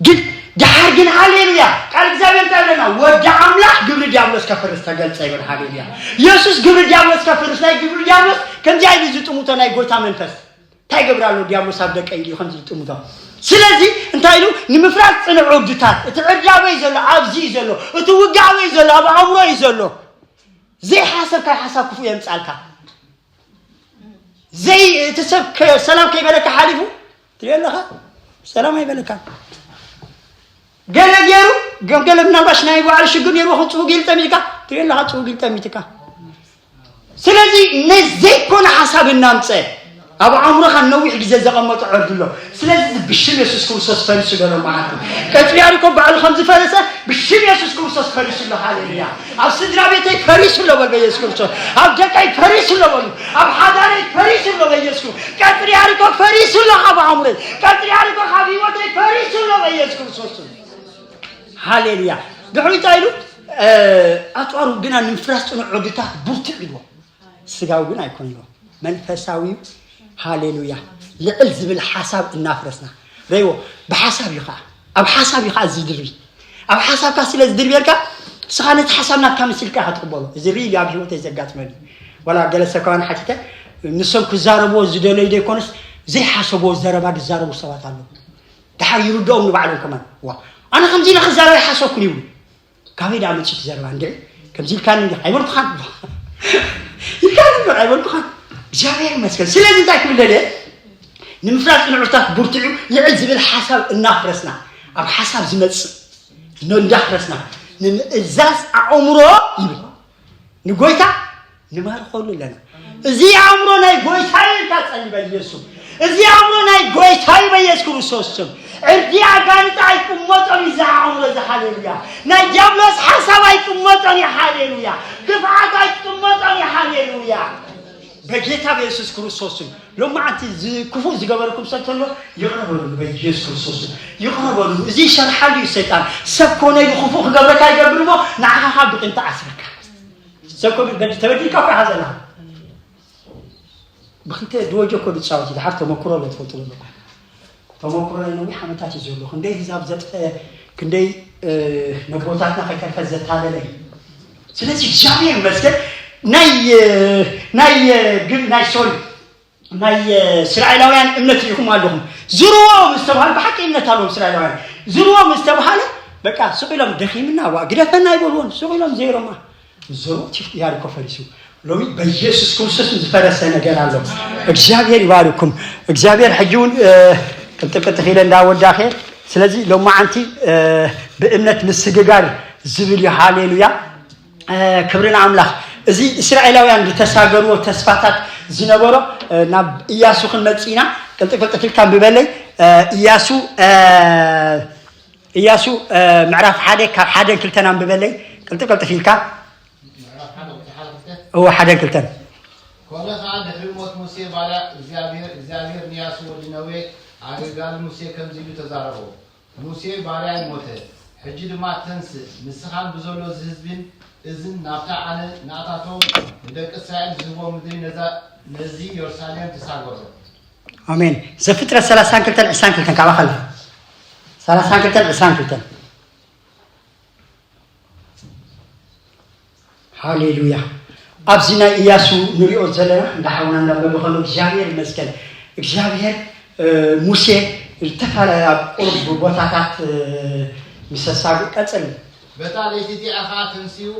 ግን ደሓር ግን፣ ሃሌሉያ፣ ቃል እግዚኣብሔር እንታይ ይብለና? ወዲ ኣምላኽ ግብሪ ዲያብሎስ ከፍርስ ተገልጸ ይብል። ሃሌሉያ። የሱስ ግብሪ ዲያብሎስ ከፍርስ፣ ናይ ግብሪ ዲያብሎስ ከምዚ ኢሉ ዝጥምቶ ናይ ጎይታ መንፈስ። እንታይ ይገብር ኣሎ ዲያብሎስ ኣብ ደቀይ ኢሉ ከምዚ ዝጥምቶ። ስለዚ እንታይ ኢሉ? ንምፍራስ ጽኑዕ ዕርድታት። እቲ ዕርዲ ኣበይ ዘሎ? ኣብዚ እዩ ዘሎ። እቲ ውግእ ኣበይ ዘሎ? ኣብ ኣእምሮ እዩ ዘሎ። ዘይሓሰብካዮ ሓሳብ ክፉእ የምጻልካ። ዘይ-፣ እቲ ሰብ ከ-፣ ሰላም ከይበለካ ሓሊፉ ትሪኦ ኣለኻ? ሰላም ኣይበለካን። ገለ ገይሩ፣ ገ-፣ ገለ ምናልባሽ ናይ ባዕሉ ሽግር ነይርዎ፣ ክን ጽውግ ኢሉ ጠሚትካ ትሪኦ ኣለኻ? ጽውግ ኢሉ ጠሚትካ። ስለዚ ነዘይኮነ ሓሳብ እናምጸ ኣብ ኣእምሮኻ ነዊሕ ግዜ ዘቐመጦ ዕርዲ ኣሎ። ስለዚ ብሽም የሱስ ክርስቶስ ፈሪሱ ገለ ማለት እዩ። ቀጽሪ ያሪኮ ባዕሉ ከም ዝፈረሰ ብሽም የሱስ ክርስቶስ ፈሪሱ ኣሎ። ሃሌሉያ። ኣብ ስድራ ቤተይ ፈሪሱ ኣሎ በል በኢየሱስ ክርስቶስ። ኣብ ደቀይ ፈሪሱ ኣሎ በሉ። ኣብ ሓዳረይ ፈሪሱ ኣሎ በኢየሱስ ክርስቶስ። ቀጽሪ ያሪኮ ፈሪሱ ኣሎ ካብ ኣእምሮይ። ቀጽሪ ያሪኮ ካብ ህይወተይ ፈሪሱ ኣሎ በኢየሱስ ክርስቶስ። ሃሌሉያ። ድሕሪ እንታይ ኢሉ? እ፣ ኣጽዋሩ ግና ንምፍራስ ጽኑዕ ዕርድታት ብርቱዕ ኢልዎ። ስጋዊ ግን ኣይኮን ኢልዎ። መንፈሳዊ። ሃሌሉያ። ልዕል ዝብል ሓሳብ እናፍረስና። ረይዎ፣ ብሓሳብ እዩ ኸዓ። ኣብ ሓሳብ እዩ ኸዓ ዝድርቢ። ኣብ ሓሳብካ ስለ ዝድርብየልካ፣ ንስኻ ነቲ ሓሳብ ናትካ መሲልካ ኢኻ ትቕበሎ። እዚ ሪል ኣብ ህይወተይ ዘጋጥመኒ። ዋላ ገለ ሰብ ከማን ሓቲተ፣ ንሶም ክዛረብዎ ዝደለዩ ዘይኮነስ፣ ዘይሓሰብዎ ዘረባ ዝዛረቡ ሰባት ኣለዉ። ደሓር ይርድኦም ንባዕሎም ከማን። ዋ፣ ኣነ ከምዚ ኢለ ክዛረብ ኣይሓሰብኩን ይብሉ። ካበይ ደኣ መጺኡ እቲ ዘረባ እንድዒ? ከምዚ ኢልካኒ እንዲኻ ኣይበልኩኻን። ኢልካኒ እንዲኻ ኣይበልኩኻን። እግዚኣብሔር ይመስገን። ስለዚ እንታይ ክብል ደልየ? ንምፍራስ ጽንዑታት ብርትዑ ልዕል ዝብል ሓሳብ እናፍረስና፣ ኣብ ሓሳብ ዝመጽእ ን-፣ እንዳፍረስና፣ ንምእዛዝ ኣእምሮ ይብል። ንጎይታ ንባርኸሉ ኣለና። እዚ ኣእምሮ ናይ ጎይታ እዩ ኢልካ ጸሊ በኢየሱስ። እዚ ኣእምሮ ናይ ጎይታ እዩ በኢየሱስ ክርስቶስ ስም። ዕርዲ ኣጋንንት ኣይቅመጦን እዩ እዚ ኣእምሮ እዚ። ሃሌሉያ። ናይ ዲያብሎስ ሓሳብ ኣይቅመጦን እዩ። ሃሌሉያ። ክፍኣት ኣይቅመጦን እዩ። ሃሌሉያ። በጌታ በኢየሱስ ክርስቶስ ስም። ሎማዓንቲ ዝ-፣ ክፉእ ዝገበረኩም ሰብ ተሎ ይቕረ በሉ በኢየሱስ ክርስቶስ ስም። ይቕረ በሉ። እዚ ይሰርሓሉ እዩ ሰይጣን። ሰብ ኮነ ኢሉ ክፉእ ክገብረካ ይገብር እሞ ንዓኻ ካብ ብቕንጣ ዓስረካ። ሰብ ኮ በድ-፣ ተበዲልካ እኮ ኢኻ ዘለኻ። ብክልተ ድወጆ እኮ ዝጻወት እዩ። ድሓር ተመክሮ ኣሎ ትፈልጡ ዘለኹም። ተመክሮ ናይ ነዊሕ ዓመታት እዩ ዘሎ። ክንደይ ህዛብ ዘጥፈ፣ ክንደይ፣ እ፣ ነቦታትና ከይተርፈ ዘታለለ እዩ። ስለዚ እግዚኣብሔር ይመስገን። ናይ፣ እ፣ ናይ፣ እ፣ ግን ናይ ሶሪ፣ ናይ፣ እ፣ እስራኤላውያን እምነት ርኢኹም ኣለኹም። ዝርዎ ምስ ተባሃለ፣ ብሓቂ እምነት ኣለዎም እስራኤላውያን። ዝርዎ ምስ ተባሃለ፣ በቃ ስቕ ኢሎም ደኺምና ዋ ግደፈና ኣይበልዎን። ስቕ ኢሎም ዘይሮማ። ዞሮ ቲፍ ያሪኮ ፈሪሱ። ሎሚ በኢየሱስ ክርስቶስ ዝፈረሰ ነገር ኣሎ። እግዚኣብሔር ይባርኩም። እግዚኣብሔር ሕጂ እውን ቅልጥፍ ቅልጥፍ ኢለ እንዳወዳኸ። ስለዚ ሎማዓንቲ ብእምነት ምስግጋር ዝብል እዩ። ሃሌሉያ። ክብሪ ንኣምላኽ። እዚ እስራኤላውያን ዝተሳገርዎ ተስፋታት ዝነበሮ ናብ ኢያሱ ክንመጽእ ኢና። ቅልጥፍ ቅልጥፍ ኢልካ ብበለይ። ኢያሱ ኢያሱ ምዕራፍ ሓደ ካብ ሓደን ክልተን ኣንብበለይ። ቅልጥፍ ቅልጥፍ ኢልካ። እዎ ሓደን ክልተን። ኮነ ኸዓ ድሕሪ ሞት ሙሴ ባርያ እግዚኣብሔር እግዚኣብሔር ንያሱ ወዲ ነዌ ኣገልጋሊ ሙሴ ከምዚ ኢሉ ተዛረቦ። ሙሴ ባርያይ ሞተ። ሕጂ ድማ ተንስእ፣ ንስኻን ብዘሎ እዚ ህዝቢን እዝን ናብታ ኣነ ንኣታቶም ንደቂ እስራኤል ዝህቦ ምድሪ ነዛ ነዚ የሩሳሌም ተሳገሮ። ኣሜን። ዘፍጥረት ሰላሳን ክልተን ዕስራን ክልተን ካባኻ ኣሎ። ሰላሳን ክልተን ዕስራን ክልተን። ሃሌሉያ። ኣብዚ ናይ ኢያሱ ንሪኦ ዘለና እንዳ ሓውና እንዳንበበ ከሎ እግዚኣብሔር ይመስገን። እግዚኣብሔር ሙሴ ዝተፈላለያ ቁሩብ ቦታታት ምስ ኣሳጉ ቀጽል። በታ ለይቲ እቲኣ ኸዓ ተንሲኡ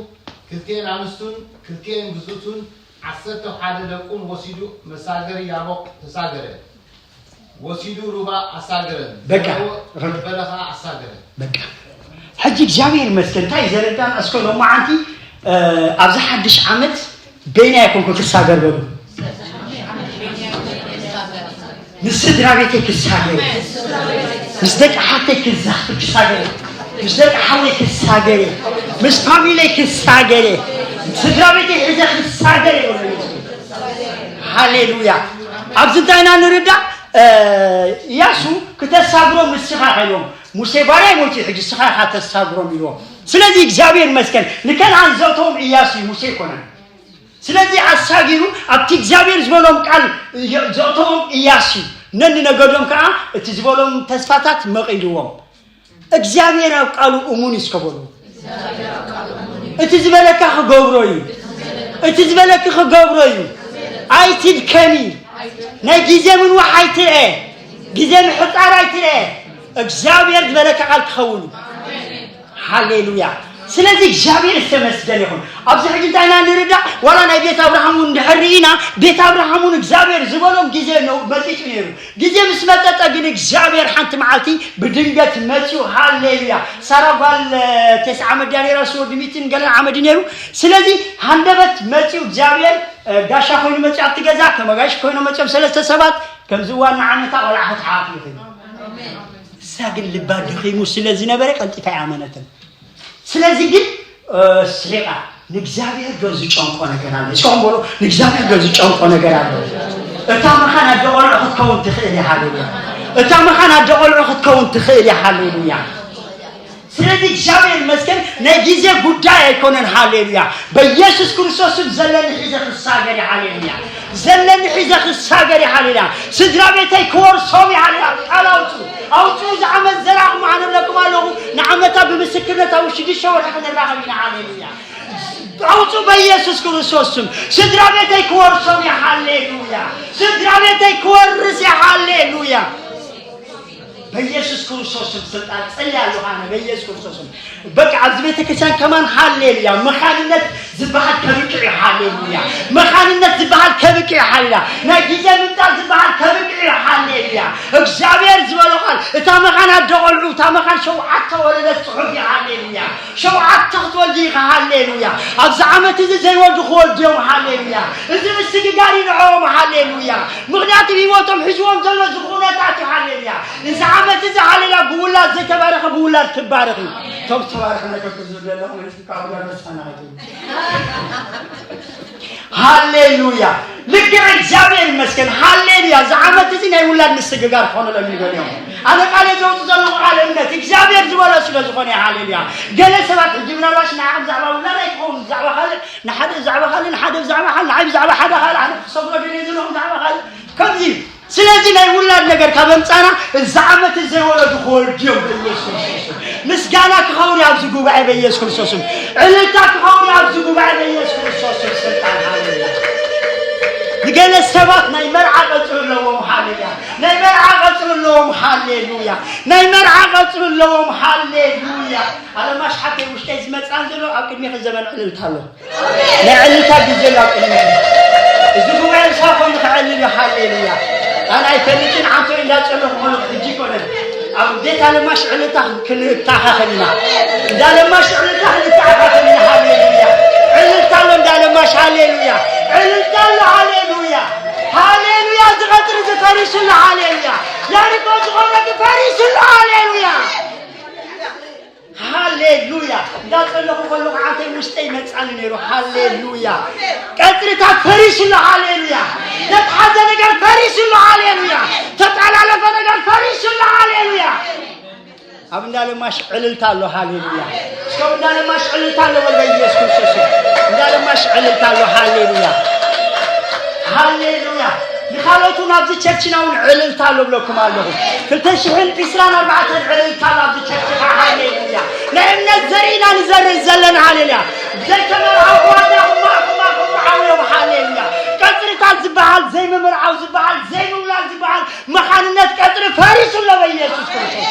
ክልቲኤን ኣንስቱን ክልቲኤን ግዝእቱን ዓሰርተ ሓደ ደቁን ወሲዱ መሳገሪ ያቦቕ ተሳገረ። ወሲዱ ሩባ ኣሳገረን። በቃ። ዘረወ በለኻ ኣሳገረን። በቃ። ሕጂ እግዚኣብሔር ይመስገን እንታይ ዘረዳን እስከ ሎማዓንቲ ኣብዚ ሓድሽ ዓመት በይና ኣይኮንኩ ክሳገር በሉ። ምስ ስድራ ቤተይ ክሳገር፣ ምስ ደቂ ሓተይ ክሳገር፣ ምስ ደቂ ሓወይ ክሳገር፣ ምስ ፋሚለይ ክሳገር፣ ስድራ ቤተይ ሒዘ ክሳገር ይበሉ። ሃሌሉያ። ኣብዚ እንታይ ኢና ንርዳእ? ኢያሱ ክተሳግሮም ንስኻ ከይዎም ሙሴ ባርያ ሞይቱ ሕጂ ንስኻ ኢኻ ተሳግሮም ኢልዎም። ስለዚ እግዚኣብሔር ይመስገን ንከነኣን ዘእተዎም ኢያሱ እዩ፣ ሙሴ ኣይኮነን። ስለዚ ኣሳጊሩ ኣብቲ እግዚኣብሔር ዝበሎም ቃል ዘእተዎም ኢያሱ እዩ። ነንነገዶም ከዓ እቲ ዝበሎም ተስፋታት መቒልዎም። እግዚኣብሔር ኣብ ቃሉ እሙን እዩ እስከ በሉ። እቲ ዝበለካ ክገብሮ እዩ። እቲ ዝበለኪ ክገብሮ እዩ። ኣይትድከሚ። ናይ ግዜ ምንዋሕ ኣይትርኤ። ግዜ ምሕጻር ኣይትርኤ። እግዚኣብሔር ዝበለካ ቃል ክኸውን እዩ። ሃሌሉያ። ስለዚ እግዚኣብሔር ዝተመስገነ ይኹን። ኣብዚ ሕጂ እንታይ ኢና ንርዳእ? ዋላ ናይ ቤት ኣብርሃም እውን እንድሕር ርኢና ቤት ኣብርሃም እውን እግዚኣብሔር ዝበሎም ግዜ መጺጡ ነይሩ። ግዜ ምስ መጠጠ ግን እግዚኣብሔር ሓንቲ መዓልቲ ብድንገት መጺኡ። ሃሌሉያ። ሳራ ጓል ተስዓ ዓመት ድያ ነይራ? ስወዲ ሚትን ገለን ዓመት ነይሩ። ስለዚ ሃንደበት መጺኡ እግዚኣብሔር ጋሻ ኮይኑ መጺኡ ኣብቲ ገዛ ከመጋሽ ኮይኑ መጺኦም ሰለስተ ሰባት ከምዚ ዋና ዓመታ ቆልዓ ክትሓፍ ይኽእል። እሳ ግን ልባ ደኺሙ ስለ ዝነበረ ቀልጢፋ ኣይኣመነትን። ስለዚ ግን ስሒቓ ንእግዚኣብሔር ዶ ዝጨንቆ ነገር ኣሎ? እስኹም በሉ ንእግዚኣብሔር ዶ ዝጨንቆ ነገር ኣሎ? እታ መኻን ኣደ ቆልዑ ክትከውን ትኽእል እያ። ሃሌሉያ። እታ መኻን ኣደ ቆልዑ ክትከውን ትኽእል እያ። ሃሌሉያ። ስለዚ እግዚኣብሔር ይመስገን ናይ ግዜ ጉዳይ ኣይኮነን። ሃሌሉያ። በኢየሱስ ክርስቶስ ስም ዘለኒ ሒዘ ክሳገር እየ። ሃሌሉያ። ዘለኒ ሒዘ ክሳገር እየ። ሃሌሉያ። ስድራ ቤተይ ክወርሶም እየ። ሃሌሉያ። ቃል ኣውፁ ኣውፁ። እዚ ዓመት ዘራእኹም ኣነ እብለኩም ኣለኹ ንዓመታ ብምስክርነት ኣብ ሽዱሽተ ወርሒ ክንራኸብ ኢና። ሃሌሉያ። ኣውፁ በኢየሱስ ክርስቶስ ስም ስድራ ቤተይ ክወርሶም እየ። ሃሌሉያ። ስድራ ቤተይ ክወርስ እየ። ሃሌሉያ። በኢየሱስ ክርስቶስ ስም ስልጣን ጸልያ ኣለኹ ኣነ በኢየሱስ ክርስቶስ ስም። በቃ ኣብዚ ቤተ ክርስቲያን ከማን ሃሌሉያ መኻንነት ዝበሃል ከብቅዕ እዩ። ሃሌሉያ መኻንነት ዝበሃል ከብቅዕ እዩ። ሃሌሉያ ናይ ግዜ ምምጣር ዝበሃል ከብቅዕ እዩ። ሃሌሉያ እግዚኣብሔር ዝበሎ ቃል እታ መኻን ኣደ ቆልዑ እታ መኻን ሸውዓተ ወለደት ጽሑፍ እዩ። ሃሌሉያ ሸውዓተ ክትወልዲ ኢኻ። ሃሌሉያ ኣብዚ ዓመት እዚ ዘይወልዱ ክወልዱ እዮም። ሃሌሉያ እዚ ምስግጋር እዩ ንዕኦም። ሃሌሉያ ምኽንያቱ ህይወቶም ሒዝዎም ዘሎ እዚ ኩነታት እዩ። ሃሌሉያ እዚ ዓመት እዚ ሃሌሉያ ብውላድ ዘይተባረኸ ብውላድ ክባረኽ እዩ። እቶም ዝተባረኸ ነገር ክዝብ ዘለኹም ሕዝቢ ካብ ውላድ መሳና ኣይትብሉ። ሃሌሉያ ልክዕ እግዚኣብሔር ይመስገን። ሃሌሉያ እዚ ዓመት እዚ ናይ ውላድ ምስግጋር ክኾነሎም ይደልዮም። ኣነ ቃል ዘውፅ ዘለኹ ቃል እምነት እግዚኣብሔር ዝበሎ ስለ ዝኾነ። ሃሌሉያ ገለ ሰባት ሕጂ ምናልባሽ ንዓኻ ብዛዕባ ውላድ ኣይትኸውን ብዛዕባ ካልእ ንሓደ ብዛዕባ ካልእ ንሓደ ብዛዕባ ሓደ ንዓይ ብዛዕባ ሓደ ካልእ ኣነ ክሰብሮ ደልየ ዘለኹ ብዛዕባ ካልእ ከምዚ እዩ። ስለዚ ናይ ውላድ ነገር ካብ ኣምፃና እዚ ዓመት ዘይወለዱ ክወልዱ እዮም በኢየሱስ ክርስቶስ ስም። ምስጋና ክኸውን እዩ ኣብዚ ጉባኤ በኢየሱስ ክርስቶስ ስም። ዕልልታ ክኸውን እዩ ኣብዚ ጉባኤ በኢየሱስ ክርስቶስ ስም። ስልጣን ሃሌሉያ ንገለ ሰባት ናይ መርዓ ቀጽሪ ኣለዎም። ሃሌሉያ። ናይ መርዓ ቀጽሪ ኣለዎም። ሃሌሉያ። ናይ መርዓ ቀጽሪ ኣለዎም። ሃሌሉያ። ኣለማሽ ሓተይ ውሽጠይ ዝመጽኣን ዘሎ ኣብ ቅድሚኺ ዘመን ዕልልታ ኣሎ። ናይ ዕልልታ ግዜ ኣሎ ኣብ ቅድሚኺ። እዚ ጉባኤ ምሳኹም ንኽዕልል እዩ። ሃሌሉያ። ኣነ ኣይፈልጥን፣ ዓንቶ እንዳጸለኹ ከለኹ ሕጂ ይኮነን። ኣብ ቤት ኣለማሽ ዕልልታ ክንተኣኻኸብ ኢና። እንዳ ኣለማሽ ዕልልታ ክንተኣኻኸብ ኢና። ሃሌሉያ። ዕልልታ ኣሎ እንዳ ኣለማሽ። ሃሌሉያ። ዕልልታ ኣሎ። ሃሌሉያ። ሃሌሉያ። እዚ ቀጽሪ እዚ ፈሪሱ ኣሎ። ሃሌሉያ። ያሪኮ ዝኾነ ፈሪሱ ኣሎ። ሃሌሉያ። ሃሌሉያ። እንዳጸለኹ ከለኹ ዓንተይ ውሽጠይ ይመጻኒ ነይሩ። ሃሌሉያ። ቀጽርታት ፈሪሱ ኣሎ። ሃሌሉያ። ተተሓዘ ነገር ፈሪሱ ኣሎ። ሃሌሉያ። ተጠላለፈ ነገር ፈሪሱ ኣሎ። ሃሌሉያ። ኣብ እንዳ ለማሽ ዕልልታ ኣሎ። ሃሌሉያ። እስከ ኣብ እንዳ ለማሽ ዕልልታ ኣሎ በል በኢየሱስ ክርስቶስ። እንዳ ለማሽ ዕልልታ ኣሎ። ሃሌሉያ። ሃሌሉያ። ንኻልኦት እውን ኣብዚ ቸርችና እውን ዕልልታ ኣሎ ብለኩም ኣለኹ። ክልተ ሽሕን ዕስራን ኣርባዕተን ዕልልታ ኣሎ ኣብዚ ቸርችኻ። ሃሌሉያ። ናይ እምነት ዘርኢና ንዘርእ ዘለና። ሃሌሉያ። ዘይተመርዓው ኣሕዋትና ክመርዓው እዮም። ሃሌሉያ። ቀጽርታት ዝበሃል፣ ዘይምምርዓው ዝበሃል፣ ዘይምውላድ ዝበሃል መኻንነት ቀጽሪ ፈሪሱ ኣሎ በኢየሱስ ክርስቶስ።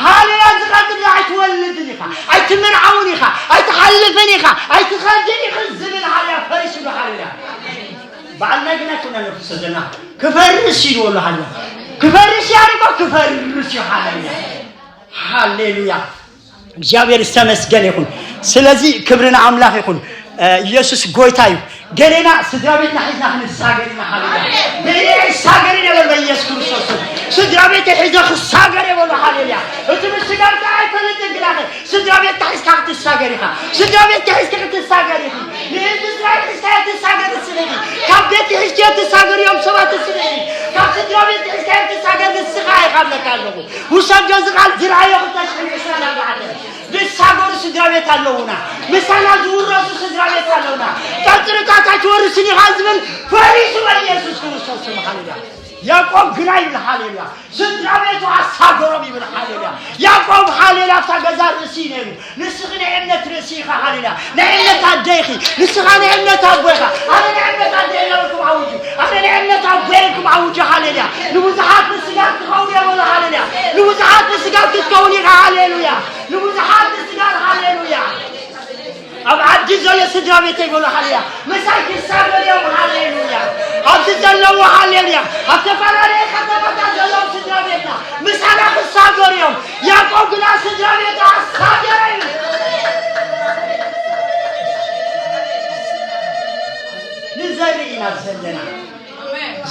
ሃሌሉያ። ዝቐጽሪ ኣይትወልድን ኢኻ፣ ኣይትምርዓውን ኢኻ፣ ኣይትሓልፍን ኢኻ፣ ኣይትኸድን ኢኺ ዝብል ሃያ ፈሪሱ ኣሎ። ሃሌሉያ። በዓል መግና ኩና ነፍሰ ዘና ክፈርስ እዩ ኣሎ። ሃሌሉያ። ክፈርስ ያርቆ ክፈርስ እዩ። ሃሌሉያ። ሃሌሉያ። እግዚኣብሔር ዝተመስገነ ይኹን። ስለዚ ክብሪ ንኣምላኽ ይኹን። እ፣ ኢየሱስ ጎይታ እዩ። ገሌና ስድራ ቤትና ሒዝና ክንሳገር ኢና። ሃሌሉያ። ገሌና ይሳገር ኢና በል በኢየሱስ ክርስቶስ ስም። ስድራ ቤተይ ሒዘ ክሳገር እየ በሉ። ሃሌሉያ። እቲ ምስጋር ከኣ ኣይፈልጥን ግናኸ ስድራ ቤትካ ሒዝካ ክትሳገር ኢኻ። ስድራ ቤትካ ሒዝካ ክትሳገር ኢኺ። ንህዝቢ እስራኤል ሒዝካ ትሳገር ንስኺ ኢኺ። ካብ ቤት ሒዝካዮ ትሳገር እዮም ሰባት ንስኺ ኢኺ። ካብ ስድራ ቤት ሒዝካዮ ትሳገር ንስኻ ኢኻ እብለካ ኣለኹ። ውሰዶ እዚ ቃል ዝረኣዮ ክልተ ሽሕን ዕስራን ኣርባዕተን። ዝሳገሩ ስድራ ቤት ኣለዉና። ምሳና ዝውረሱ ስድራ ቤት ኣለዉና። ቀጽርታት ኣይትወርስን ኢኻ ዝብል ፈሪሱ በኢየሱስ ክርስቶስ ስም። ሃሌሉያ። ያዕቆብ ግና ይብል። ሃሌሉያ። ስድራ ቤቱ ኣሳገሮም ይብል። ሃሌሉያ። ያዕቆብ ሃሌሉያ ኣብታ ገዛ ርእሲ እዩ ነይሩ። ንስኺ ናይ እምነት ርእሲ ኢኻ። ሃሌሉያ። ናይ እምነት ኣደ ኢኺ። ንስኻ ናይ እምነት ኣቦ ኢኻ። ኣነ ናይ እምነት ኣደ እየ ኢልኩም ኣውጁ። ኣነ ናይ እምነት ኣቦ እየ ኢልኩም ኣውጁ። ሃሌሉያ። ንብዙሓት ምስጋር ትኸውን እየ በሉ። ሃሌሉያ። ንብዙሓት ምስጋር ክትከውን ኢኻ። ሃሌሉያ። ንብዙሓት ምስጋር። ሃሌሉያ። ኣብ ዓዲ ዘሎ ስድራ ቤተይ በሉ። ሃሌሉያ። ምሳይ ክሳገር እዮም። ሃሌሉያ። ኣብዚ ዘለዉ። ሃሌሉያ። ኣብ ዝተፈላለየ ከተማታት ዘለዉ ስድራ ቤትና ምሳና ክሳገሩ እዮም። ያዕቆብ ግና ስድራ ቤቱ ኣሳገረ እዩ። ንዘርኢ ኢና ዘለና።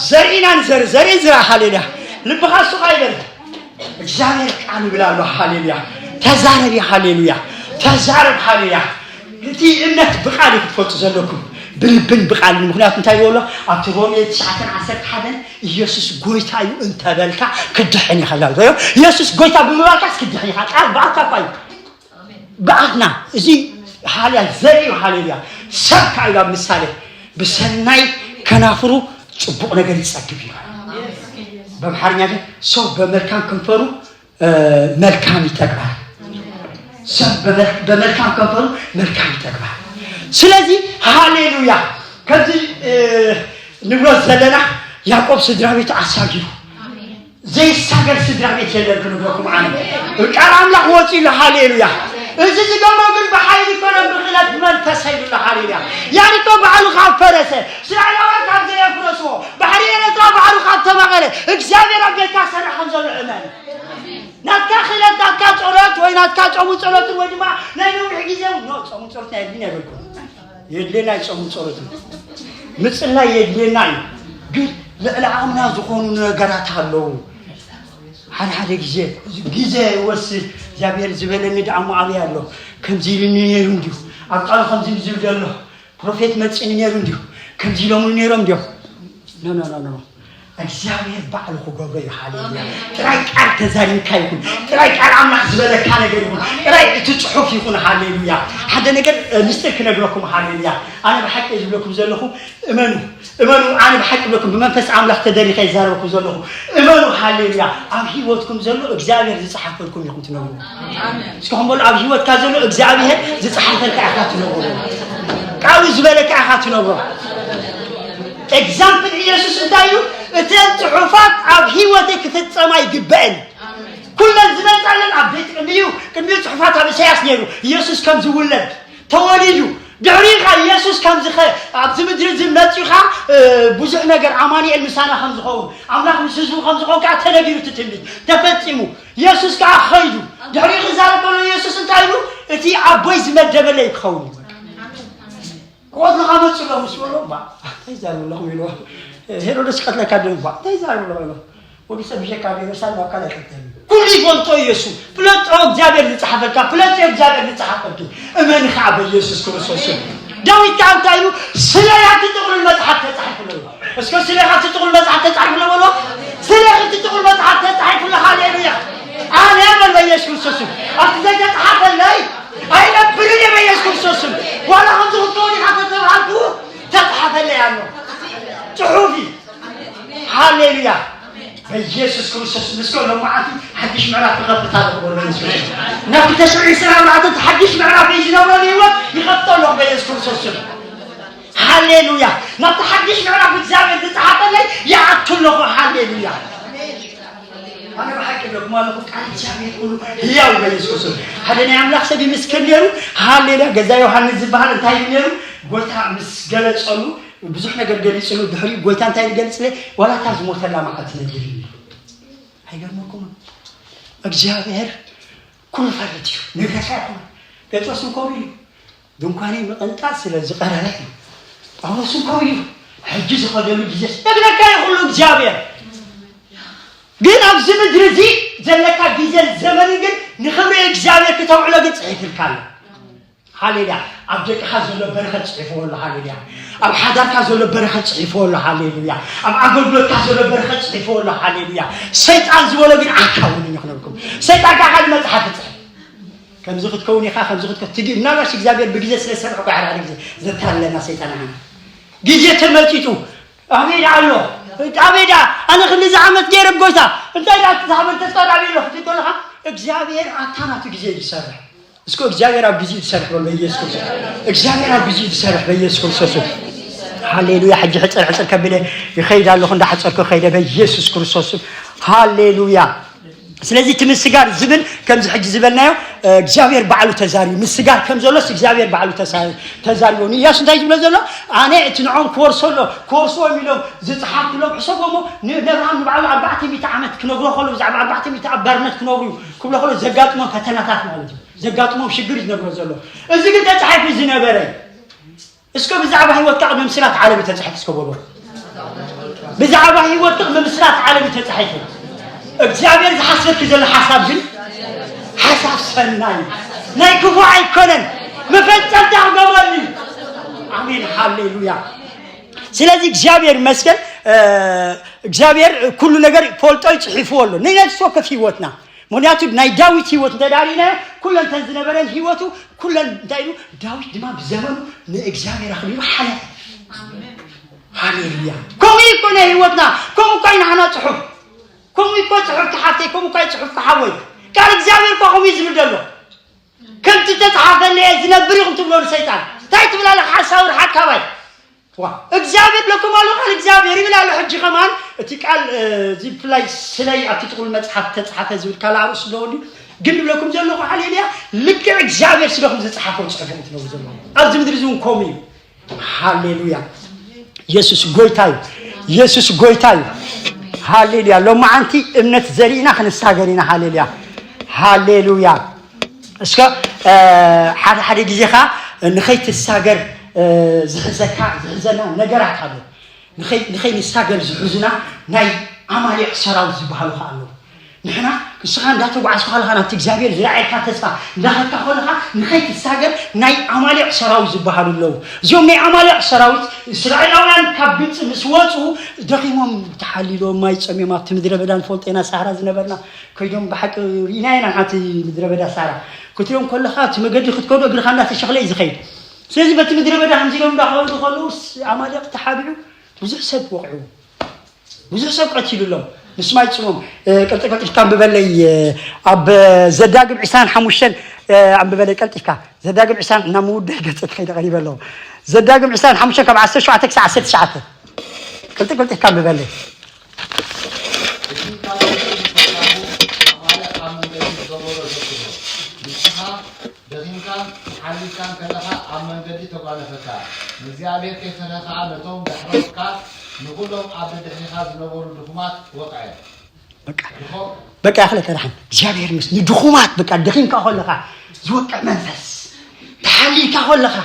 ዘርኢና ንዘርኢ፣ ዘርኢ ዝራ። ሃሌሉያ። ልብኻ ሱቕ ኣይበል። እግዚኣብሔር ቃል ይብል ኣሎ። ሃሌሉያ። ተዛረቢ። ሃሌሉያ። ተዛረብ። ሃሌሉያ። እቲ እምነት ብቃል እዩ ክትፈልጡ ዘለኩም፣ ብልብን ብቃልን። ምክንያቱ እንታይ ይብሎ ኣብቲ ሮሜ ትሽዓተን ዓሰርተ ሓደን? ኢየሱስ ጎይታ እዩ እንተበልካ ክድሕን ኢኻ። ኢየሱስ ጎይታ ብምባልካስ ክድሕን ኢኻ። ቃል ብኣካ እኳ እዩ። ብኣትና እዚ። ሃሌሉያ። ዘርኢ እዩ። ሃሌሉያ። ሰብ ከኣ ኢሉ ኣብ ምሳሌ ብሰናይ ከናፍሩ ጽቡቕ ነገር ይጸግብ እዩ። በምሓርኛ ግን ሰው በመልካም ከንፈሩ እ፣ መልካም ይጠግባል። ሰብ በመል-፣ በመልካም ከንፈሩ መልካም ይጠግባል። ስለዚ ሃሌሉያ። ከምዚ፣ እ፣ ንብሎ ዘለና ያዕቆብ ስድራ ቤቱ ኣሳጊሩ። ዘይሳገር ስድራ ቤት የለን ክንብለኩም ኣነ። ቃል ኣምላኽ ወፂኡ ኣሎ። ሃሌሉያ። እዚ ዝገብሮ ግን ብሓይሊ ይኮነን ብክእለት ብመንፈስ ኢሉ ኣሎ። ሃሌሉያ። ያሪኮ ባዕሉ ካብ ፈረሰ፣ እስራኤላውያን ካብ ዘየፍረስዎ፣ ባሕሪ ኤርትራ ባዕሉ ካብ ተማቐለ፣ እግዚኣብሔር ኣብ ቤትካ ሰራሕ ከም ዘሎ እመን። ናትካ ክእለት፣ ናትካ ጸሎት ወይ ናትካ ጾሙ ጸሎትን ወይ ድማ ናይ ነዊሕ ግዜ፣ ኖ፣ ጾሙ ጸሎት ናይ ኣድሚን ኣይበልኩን። የድልየና እዩ ጾሙ ጸሎትን። ምጽላይ የድልየና እዩ። ግን ልዕሊ ዓቕምና ዝኾኑ ነገራት ኣለዉ። ሓደ ሓደ ግዜ፣ ግዜ ይወስድ። እግዚኣብሔር ዝበለኒ ደኣ እሞ ኣበይ ኣሎ? ከምዚ ኢሉኒ ነይሩ እንዲሁ። ኣብ ቃሉ ከምዚ ዝብል ዘሎ። ፕሮፌት መጺኒ ነይሩ እንዲሁ። ከምዚ ኢሎምሉ ነይሮም እንዲሁ። ኖ፣ ኖ፣ ኖ፣ ኖ። እግዚኣብሔር ባዕሉ ክገብሮ እዩ። ሃሌሉያ። ጥራይ ቃል ተዛሪብካ ይኹን። ጥራይ ቃል ኣምላኽ ዝበለካ ነገር ይኹን። ጥራይ እቲ ጽሑፍ ይኹን። ሃሌሉያ። ሓደ ነገር፣ እ፣ ምስጢር ክነግረኩም። ሃሌሉያ። ኣነ ብሓቂ እየ ዝብለኩም ዘለኹ። እመኑ። እመኑ። ኣነ ብሓቂ እብለኩም ብመንፈስ ኣምላኽ ተደሪኸ ይዛረበኩም ዘለኹ። እመኑ። ሃሌሉያ። ኣብ ህይወትኩም ዘሎ እግዚኣብሔር ዝጸሓፈልኩም ኢኹም ትነብሩ። እስኪ ከም በሉ፣ ኣብ ህይወትካ ዘሎ እግዚኣብሔር ዝጸሓፈልካ ኢኻ ትነብሩ። ቃሉ ዝበለካ ኢኻ ትነብሮ። ኤግዛምፕል ኢየሱስ እንታይ እዩ? እተን ጽሑፋት ኣብ ህይወተይ ክፍጸማ ይግበአን። ኩለን ዝመጻለን ኣብ ቤት ቅድሚኡ ቅድሚኡ ጽሑፋት ኣብ ኢሳያስ ነይሩ። ኢየሱስ ከም ዝውለድ ተወሊዱ ድሕሪኻ ኢየሱስ ከም ዝኸ ኣብዚ ምድሪ እዚ መጺኻ ብዙሕ ነገር ኣማኑኤል ምሳና ከም ዝኸውን ኣምላኽ ምስ ህዝቡ ከም ዝኸውን ከዓ ተነጊሩ እቲ ትንቢት ተፈጺሙ። ኢየሱስ ከዓ ኸይዱ ድሕሪኡ ክዛረብ ከሎ ኢየሱስ እንታይ ኢሉ? እቲ ኣቦይ ዝመደበለይ ክኸውን እዩ። ቆልዑኻ መፁ ኣለዉ ምስ በሎም ባ እንታይ ይዛረቡ ኣለኹም ኢሉ ሄሮደስ ቀትለካ ዶ ባ እንታይ ይዛረቡ ኣለኹም ኢሉ ወዲ ሰብ ብሸካ ቤተሳን ናብ ካልእ ቀተሉ ኩሉ ይፈልጦ ኢየሱስ ፍለጦ እግዚኣብሔር ዝፀሓፈልካ ፍለጦ እግዚኣብሔር ዝፀሓፈልኪ እመን ከዓ በኢየሱስ ክርስቶስ ስም ዳዊት ከዓ እንታይ ኢሉ ስለያ ትጥቕሉል መፅሓፍ ተፃሒፉ ኣለዉ እስከ ስለያ ትጥቕሉል መፅሓፍ ተፃሒፉ ኣለዎ በሎ ስለያ ትጥቕሉል መፅሓፍ ተፃሒፉ ኣለካ ሃሌሉያ ኣነ በል በኢየሱስ ክርስቶስ ስም ኣብቲ ዘይተፃሓፈለይ ኣይነብርን እየ በኢየሱስ ክርስቶስ ስም ዋላ ከምዚ ክትከውን ኢኻ ተተባሃልኩ ተፃሓፈለይ ኣሎ ፅሑፍ እዩ ሃሌሉያ በኢየሱስ ክርስቶስ ምስከ ሎማዓንቲ ሓድሽ ምዕራፍ ክኸፍት ኣለኹ በሎ ኢየሱስ ናብቲ ተስዑ ዕስራ ኣርባዕተ ሓድሽ ምዕራፍ እዩ ዝነብረሉ ህይወት ይኸፍቶ ኣለኹ በኢየሱስ ክርስቶስ ስም ሃሌሉያ ናብቲ ሓድሽ ምዕራፍ እግዚኣብሔር ዝፀሓፈለይ ይኣቱ ኣለኹ ሃሌሉያ ኣነ ብሓቂ ይብለኩም ኣለኹ ቃል እግዚኣብሔር ኩሉ ህያው በኢየሱስ ክርስቶስ ሓደ ናይ ኣምላኽ ሰብ ይምስክር ነይሩ ሃሌሉያ ገዛ ዮሃንስ ዝበሃል እንታይ እዩ ነይሩ ጎይታ ምስ ገለጸሉ ብዙሕ ነገር ገሊጽሉ ድሕሪ ጎይታ እንታይ ይገልጽለ ዋላ እታ ዝሞተላ መዓልቲ ነጊሩ እዩ ኣይገርመኩም እግዚኣብሔር ኩሉ ፈልጥ እዩ ንግረሳ ይኹን ጴጥሮስ እንኮ ኢሉ ድንኳነይ ምቕንጣጥ ስለ ዝቐረበ እዩ ጳውሎስ እንኮ ኢሉ ሕጂ ዝኸደሉ ግዜ ነግረካ ይኹሉ እግዚኣብሔር ግን ኣብዚ ምድሪ እዚ ዘለካ ግዜ ዘመን ግን ንክብሪ እግዚኣብሔር ክተውዕሎ ግን ፅሒፍልካ ኣሎ ሃሌሉያ ኣብ ደቅኻ ዘሎ በረኸት ፅሒፍዎ ኣሎ ሃሌሉያ ኣብ ሓዳርካ ዘሎ በረኸት ፅሒፍዎ ኣሎ ሃሌሉያ ኣብ ኣገልግሎትካ ዘሎ በረኸት ፅሒፍዎ ኣሎ ሃሌሉያ ሰይጣን ዝበሎ ግን ዓካ እውን እዩ ክነብኩም ሰይጣን ከዓ ሓደ መፅሓፍ ፅሕፍ ከምዚ ክትከውን ኢኻ ከምዚ ክትከ ትግ ምናልባሽ እግዚኣብሔር ብግዜ ስለ ዝሰርሑ ጋሕራ ግዜ ዘታለና ሰይጣን ዓና ግዜ ተመጢጡ ኣበይ ደኣ ኣሎ ኣበይ ደኣ ኣነ ክንዲ ዝዓመት ገይረ ጎይታ እንታይ ደኣ ትዝሃበን ተስፋ ደኣ ኣሎ ክትብል ከለኻ እግዚኣብሔር ኣታ ናቱ ግዜ እዩ ዝሰርሕ እስኮ እግዚኣብሔር ኣብ ግዜ ዝሰርሕ በሎ በኢየሱስ ክርስቶስ እግዚኣብሔር ኣብ ግዜ ዝሰርሕ በኢየሱስ ክርስቶስ ሃሌሉያ ሕጂ ሕፅር ሕፅር ከብለ ይኸይድ ኣለኹ እንዳሕፀርኩ ከይደ በኢየሱስ ክርስቶስ ሃሌሉያ ስለዚ እቲ ምስጋር ዝብል ከምዚ ሕጂ ዝበልናዮ እግዚኣብሔር ባዕሉ ተዛሪቡ ምስጋር ከም ዘሎስ እግዚኣብሔር ባዕሉ ተዛሪቡ ንእያሱ እንታይ ዝብሎ ዘሎ ኣነ እቲ ንዖም ክወርሶ ኣሎ ክወርስዎም ኢሎም ዝፀሓፍሎም ሕሰቦሞ ንእብራሃም ንባዕሉ ኣርባዕተ ሚእቲ ዓመት ክነግሮ ከሎ ብዛዕባ ኣርባዕተ ሚእቲ ኣብ ባርነት ክነብሩ ክብሎ ከሎ ዘጋጥሞም ፈተናታት ማለት እዩ ዘጋጥሞም ሽግር እዩ ዝነግሮ ዘሎ እዚ ግን ተፃሒፉ ዝነበረ እስከ ብዛዕባ ህይወትካ ቅድሚ ምስራት ዓለም እዩ ተፃሒፉ እስከ በሎ ብዛዕባ ህይወት ቅድሚ ምስራት ዓለም እዩ ተፃሒፉ እግዚኣብሔር ዝሓስበኪ ዘሎ ሓሳብ ግን ሓሳብ ሰናይ ናይ ክፉ ኣይኮነን መፈፀምታ ክገብረኒ ኣሜን ሃሌሉያ ስለዚ እግዚኣብሔር ይመስገን እግዚኣብሔር ኩሉ ነገር ፈልጦ ይፅሒፍዎ ኣሎ ንነፍሲ ወከፍ ህይወትና ምክንያቱ ናይ ዳዊት ህይወት እንተዳሪናዮ ኩለን ተን ዝነበረን ህይወቱ ኩለን እንታይ ኢሉ ዳዊት ድማ ብዘመኑ ንእግዚኣብሔር ኣኽቢሩ ሓለፈ ሃሌሉያ ከምኡ እኮ ናይ ህይወትና ከምኡ እኮ ኣይናህና ፅሑፍ ከምኡ እኮ ፅሑፍ ክሓፍተይ ከምኡ እኮ ፅሑፍ ክሓወይ ቃል እግዚኣብሔር እኮ ከምኡ ዝብል ዘሎ ከምቲ ተፅሓፈለ እየ ዝነብር ኢኹም ትብሎ ንሰይጣን እንታይ ትብል ኣለካ ሓሳዊ ርሓካባይ እግዚኣብሔር ለኩም ኣሎ ቃል እግዚኣብሔር ይብል ኣሎ ሕጂ ከማን እቲ ቃል እዚ ብፍላይ ስለይ ኣብቲ ጥቕሉል መፅሓፍ ተፅሓፈ ዝብል ካልእ ኣርእሱ ኣለዎ ድዩ ግን ዝብለኩም ዘለኹ ሃሌሉያ ልክዕ እግዚኣብሔር ስለኹም ዝፅሓፈ ፅሑፍ ትነብሩ ዘለኹም ኣብዚ ምድሪ እዚ እውን ከምኡ እዩ ሃሌሉያ የሱስ ጎይታ እዩ የሱስ ጎይታ እዩ ሃሌሉያ ሎማዓንቲ እምነት ዘሪእና ክንሳገር ኢና ሃሌሉያ ሃሌሉያ እስከ ሓደ ሓደ ግዜኻ ንኸይትሳገር ዝሕዘካ ዝሕዘና ነገራት ኣሎ ንኸይንሳገር ዝሕዙና ናይ ኣማሌቕ ሰራዊት ዝበሃሉ ከዓ ኣለዉ ንሕና ንስኻ እንዳተጓዓዝካ ከለኻ ናብቲ እግዚኣብሔር ዝረኣየካ ተስፋ እንዳኸድካ ከለኻ ንኸይትሳገር ናይ ኣማሌቕ ሰራዊት ዝበሃሉ ኣለዉ እዚኦም ናይ ኣማሌቕ ሰራዊት እስራኤላውያን ካብ ግብፂ ምስ ወፁ ደኺሞም ተሓሊሎም ማይ ፀሚዮም ኣብቲ ምድረ በዳ ንፈልጦ ኢና ሳህራ ዝነበርና ከይዶም ብሓቂ ርኢና ኢና ሓንቲ ምድረ በዳ ሳራ ክትሪኦም ከለኻ እቲ መገዲ ክትከዶ እግርኻ እንዳተሸኽለ እዩ ዝኸይድ ስለዚ በቲ ምድረ በዳ ከምዚ ኢሎም እንዳኸዱ ከለውስ ኣማሌቕ ተሓቢኡ ብዙሕ ሰብ ወቕዕዎ ብዙሕ ሰብ ቀቲሉሎም ንስማይ ፅሞም ቀልጢፍ ቀልጢፍካ ኣንብበለይ ኣብ ዘዳግም ዕስራን ሓሙሽተን ኣንብበለይ ቀልጢፍካ ዘዳግም ዕስራን እና ምውዳይ ገፀት ከይደ ቀሪበ ኣለዎ ዘዳግም ዕስራን ሓሙሽተን ካብ ዓሰርተ ሸውዓተ ክሳብ ዓሰርተ ትሽዓተ። ቅልጥፍ ቅልጥፍ ካብ ዝበለይ። እቲ ካብ ግብጺ ዝፈታኹ ኣማልእ ኣብ መንገዲ ዝገበሮ ዘክሮ። ንስኻ ደኺምካን ተሓሊልካን ከለኻ ኣብ መንገዲ ተጓነፈካ። ንእግዚኣብሔር ከይፈርህ ከኣ ነቶም ዘሕረስካ ንኹሎም ኣብ ደድሕሪኻ ዝነበሩ ድኹማት ወቕዐ። በቃ በቃ ያኽለከ ደሓን እግዚኣብሔር ምስ ንድኹማት በቃ ደኺምካ ከለኻ ዝወቅዕ መንፈስ ተሓሊልካ ከለኻ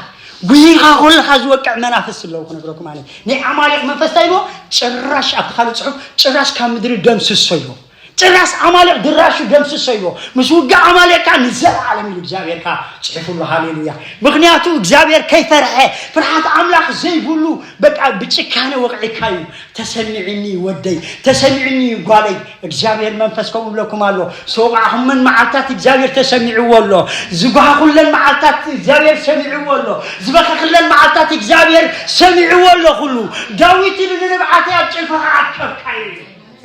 ጉሂኻ ከለኻ ዝወቅዕ መናፍስ ኣለዉ ክነግረኩም ኣነ ናይ ኣማሊቕ መንፈስ እንታይ ኢልዎ ጭራሽ ኣብቲ ካልእ ፅሑፍ ጭራሽ ካብ ምድሪ ደምስሶ ኢልዎ ጭራሽ ኣማሊቕ ድራሹ ደምስሶ ኢልዎ ምስ ውግእ ኣማሊቕካ ንዘለዓለም ኢሉ እግዚኣብሔር ከዓ ፅሒፉ ኣሎ ሃሌሉያ ምክንያቱ እግዚኣብሔር ከይፈርሐ ፍርሓት ኣምላኽ ዘይብሉ በቃ ብጭካነ ወቕዒካ እዩ ተሰሚዕኒ ወደይ ተሰሚዕኒ ጓለይ እግዚኣብሔር መንፈስ ከምኡ ብለኩም ኣሎ ዝወቃዕኹመን መዓልታት እግዚኣብሔር ተሰሚዕዎ ኣሎ ዝጓሃኹለን መዓልታት እግዚኣብሔር ሰሚዕዎ ኣሎ ዝበኸኽለን መዓልታት እግዚኣብሔር ሰሚዕዎ ኣሎ ኩሉ ዳዊት ኢሉ ንንብዓተይ ኣብ ጭልፋኻ ኣከብካዮ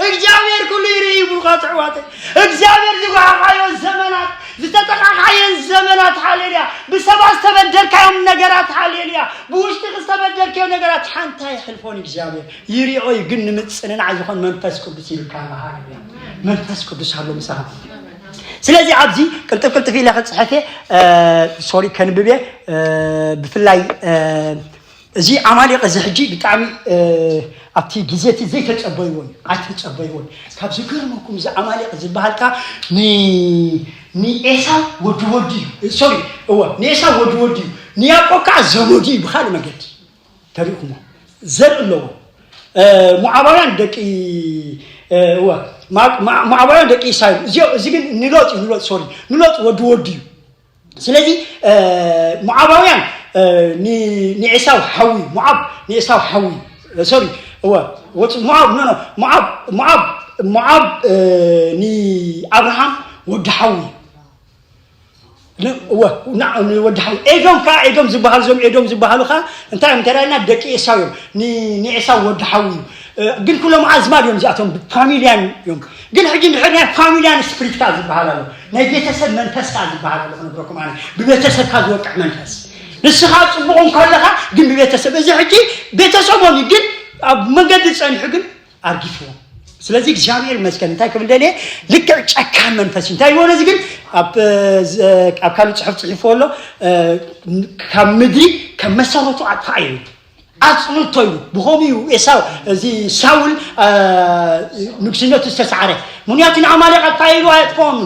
እግዚኣብሔር ኩሉ ይርኢ ብሩኻት ኣሕዋተይ እግዚኣብሔር ዝጓሃኻዮ ዘመናት ዝተጠቃኻየን ዘመናት ሃሌሉያ ብሰባት ዝተበደልካዮም ነገራት ሃሌሉያ ብውሽጢ ዝተበደልካዮ ነገራት ሓንታ ይሕልፎን እግዚኣብሔር ይሪኦ እዩ ግን ንምፅንናዕ ዝኾን መንፈስ ቅዱስ ይልካ ሃሌሉያ መንፈስ ቅዱስ ኣሎ ምሳኻ ስለዚ ኣብዚ ቅልጥፍ ቅልጥፍ ኢለ ክፅሐፍ እየ ሶሪ ከንብብ እየ ብፍላይ እዚ ኣማሊቕ እዚ ሕጂ ብጣዕሚ ኣብቲ ግዜ እቲ ዘይተጸበይዎ እዩ ኣይተጸበይዎን ካብ ዝገርመኩም እዚ ኣማሊቕ ዝበሃል ከ ንኤሳው ወዲ ወዲ እዩ ሶሪ እወ ንኤሳው ወዲ ወዲ እዩ ንያዕቆብ ከዓ ዘመዱ እዩ ብካልእ መገዲ ተሪእኩሞ ዘርኢ ኣለዎ ሞዓባውያን ደቂ እወ ሞዓባውያን ደቂ ኢሳው እዚ ግን ንሎጥ እዩ ንሎጥ ሶሪ ንሎጥ ወዲ ወዲ እዩ ስለዚ ሞዓባውያን ንኤሳው ሓዊ ሞዓብ ንኤሳው ሓዊ ሶሪ እወ ሞዓብ ኖ ሞዓብ ሞዓብ ሞዓብ ንኣብርሃም ወዲ ሓዊ ወዲ ሓዊ ኤዶም ከዓ ኤዶም ዝበሃሉ እዞም ኤዶም ዝበሃሉ ከዓ እንታይ እዮም ተራና ደቂ ኤሳው እዮም ንኤሳው ወዲ ሓዊ እዩ ግን ኩሎም ኣዝማድ እዮም እዚኣቶም ፋሚልያን እዮም ግን ሕጂ እንድሕር ናይ ፋሚልያን ስፕሪት ከዓ ዝበሃል ኣሎ ናይ ቤተሰብ መንፈስ ከዓ ዝበሃል ኣሎ ክነግረኩም ኣነ ብቤተሰብካ ዝወቅዕ መንፈስ ንስኻ ፅቡቕ እንከለኻ ግን ብቤተሰብ እዚ ሕጂ ቤተሰቦም እዩ ግን ኣብ መንገዲ ፀኒሑ ግን ኣርጊፍዎም ስለዚ እግዚኣብሔር ይመስገን እንታይ ክብል ደልየ ልክዕ ጨካን መንፈስ እዩ እንታይ ይሆነ እዚ ግን ኣብ ካልእ ፅሑፍ ፅሒፍዎ ኣሎ ካብ ምድሪ ከም መሰረቱ ኣጥፋእ እዩ ኣፅንቶ እዩ ብኸምኡ እዩ ኤሳው እዚ ሳውል ንግስነቱ ዝተሰዓረ ምክንያቱ ንኣማሌቅ ኣጥፋእ ኢሉ ኣየጥፍኦን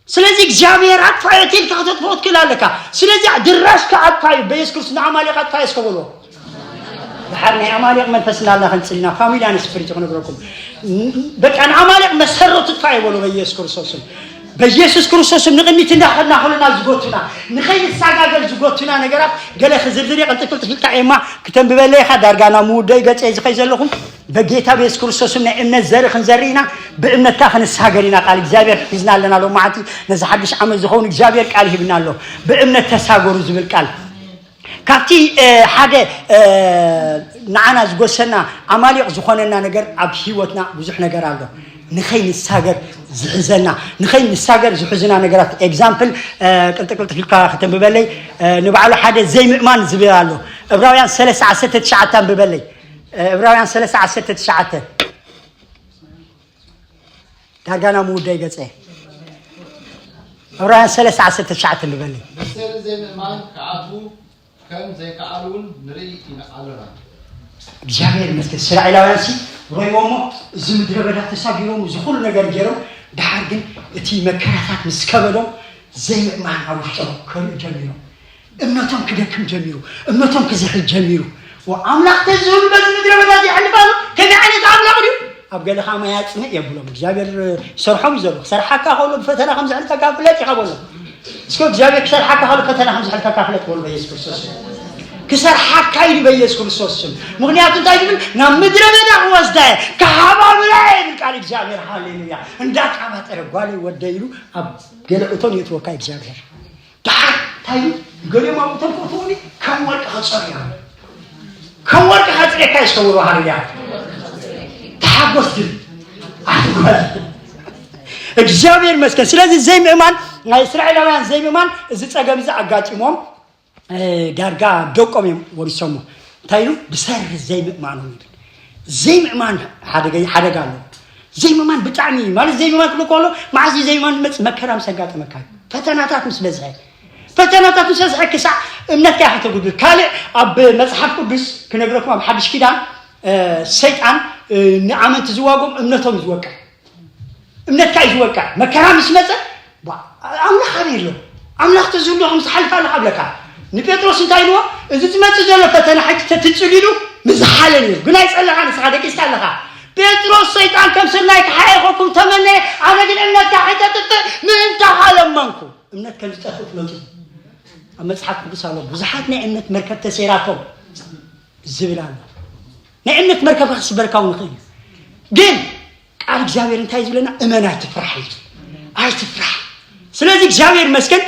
ስለዚ እግዚኣብሔር ኣጥፋእ እቲ ኢልካ ከተጥፍኦ ትክእል ኣለካ ስለዚ ድራሽካ ኣጥፋእ እዩ በየሱስ ክርስቶስ ንኣማሌቅ ኣጥፋእ እስከ በልዎ ድሓር ናይ ኣማሌቅ መንፈስ እናልና ክንፅልና ፋሚልያን ስፕሪት ክነግረኩም በቃ ንኣማሌቅ መሰረቱ ጥፋእ ይበሉ በየሱስ ክርስቶስም በኢየሱስ ክርስቶስም ንቕድሚት እንዳኸድና ከለና ዝጎቱና ንኸይንሰጋገር ዝጎቱና ነገራት ገለ ክዝርዝር እየ ቅልጥፍ ቅልጥፍ ኢልካ ኤማ ክተንብበለይ ኢኻ ዳርጋ ናብ ምውደይ ገፀ ዝኸይ ዘለኹም በጌታ በየሱስ ክርስቶስም ናይ እምነት ዘርኢ ክንዘርኢ ኢና ብእምነት ከዓ ክንሰጋገር ኢና ቃል እግዚኣብሔር ሒዝና ኣለና ሎማዓንቲ ነዚ ሓድሽ ዓመት ዝኸውን እግዚኣብሔር ቃል ሂብና ኣሎ ብእምነት ተሳገሩ ዝብል ቃል ካብቲ ሓደ ንዓና ዝጎሰና ኣማሊቕ ዝኾነና ነገር ኣብ ህይወትና ብዙሕ ነገር ኣሎ ንኸይ ንሳገር ዝሕዘና ንኸይ ንሳገር ዝሕዝና ነገራት example ቅልጥቅልጥፍ ኢልካ ከተንብበለይ ንባዕሉ ሓደ ዘይምእማን ዝብል ኣሎ ዕብራውያን ሰለስተ ዓሰርተ ትሽዓተ ኣንብበለይ ዕብራውያን ሰለስተ ዓሰርተ ትሽዓተ ዳርጋና ምውዳይ ገጸ ዕብራውያን ሰለስተ ዓሰርተ ትሽዓተ ኣንብበለይ ብሰሪ ዘይምእማን ክኣትዉ ከም ዘይከኣሉ እውን ንርኢ ኣለና። እግዚኣብሔር ይመስገን። እስራኤላውያን ሲ ሮይቦሞ እዚ ምድረ በዳ ተሳጊሮም እዚ ኩሉ ነገር ገይሮም፣ ደሓር ግን እቲ መከራታት ምስ ከበዶም ዘይምእማን ኣብ ውሽጦም ከርኢ ጀሚሮም። እምነቶም ክደክም ጀሚሩ። እምነቶም ክዝሕል ጀሚሩ። ኣምላኽ ተዝህሉ በዚ ምድረ በዳ እዚ የሕልፍ ኣሎ። ከመይ ዓይነት ኣምላኽ ድዩ? ኣብ ገለ ኸዓ ማይ ኣጽምእ የብሎም። እግዚኣብሔር ይሰርሖም እዩ ዘሎ። ክሰርሓካ ከሎ ብፈተና ከም ዘሕልፈካ ፍለጥ ኢኻ በሎ። እስከ እግዚኣብሔር ክሰርሓካ ከሎ ፈተና ከም ዘሕልፈካ ፍለጥ በሎ በኢየሱስ ክርስቶስ። ክሰርሓካ ኢሉ በኢየሱስ ክርስቶስ ስም። ምኽንያቱ እንታይ ዝብል ናብ ምድረ በዳ ክወስዳ እየ፣ ክሃባብላ እየ ይብል ቃል እግዚኣብሔር። ሃሌሉያ። እንዳቃባጠረ ጓለይ ወደይ ኢሉ ኣብ ገለ እቶን የእትወካ እግዚኣብሔር። ደሓር እንታይ እዩ? ገሊኦም ኣብኡ ተንኮትኩኒ ከም ወርቂ ከጸርያ ከም ወርቂ ከጽሬካ ይሰውሩ ሃለሉያ ተሓጎስ ግን ኣትጓል እግዚኣብሔር ይመስገን። ስለዚ ዘይምእማን ናይ እስራኤላውያን ዘይምእማን እዚ ጸገም እዚ ኣጋጢሞም ዳርጋ ደቆም እዮም ወሪሶሞ። እንታይ ኢሉ? ብሰሪ ዘይምእማኖም ይብል። ዘይምእማን ሓደጋ ኣለዎ። ዘይምእማን ብጣዕሚ ማለት ዘይምእማን ክብሎ ከሎ መዓዝ እዩ ዘይምእማን ዝመፅእ? መከራ ምስ ኣጋጠመካ እዩ። ፈተናታት ምስ በዝሐ ፈተናታት ምስ በዝሐ ክሳዕ እምነትካ ኢኻ ተጉድል። ካልእ ኣብ መፅሓፍ ቅዱስ ክነግረኩም ኣብ ሓድሽ ኪዳን ሰይጣን ንኣመንቲ ዝዋጎም እምነቶም እዩ ዝወቅዕ። እምነትካ እዩ ዝወቅዕ። መከራ ምስ መፀ ኣምላኽ ኣበይ ኣሎ? ኣምላኽ ተዝህሉ ከምዚ ሓልፍ ኣለኻ ኣብለካ። ንጴጥሮስ እንታይ ኢልዎ? እዚ ዝመፅእ ዘሎ ፈተና ሕጂ ተትፅል ኢሉ ምዝሓለ ነይሩ። ግን ኣይፀለኻ ንስኻ ደቂስካ ኣለኻ። ጴጥሮስ ሰይጣን ከም ስርናይ ክሓየኸኩም ተመነየ፣ ኣነ ግን እምነትካ ከይተጥፍእ ምእንታኻ ለመንኩ። እምነት ከም ዝጠፍእ ፍለጡ። ኣብ መፅሓፍ ቅዱስ ኣሎ ብዙሓት ናይ እምነት መርከብ ተሰይራቶም ዝብል ኣሎ። ናይ እምነት መርከብካ ክስበርካ እውን ይኽእል እዩ። ግን ቃል እግዚኣብሔር እንታይ እዩ ዝብለና? እመን ኣይትፍራሕ እዩ። ኣይትፍራሕ። ስለዚ እግዚኣብሔር ይመስገን።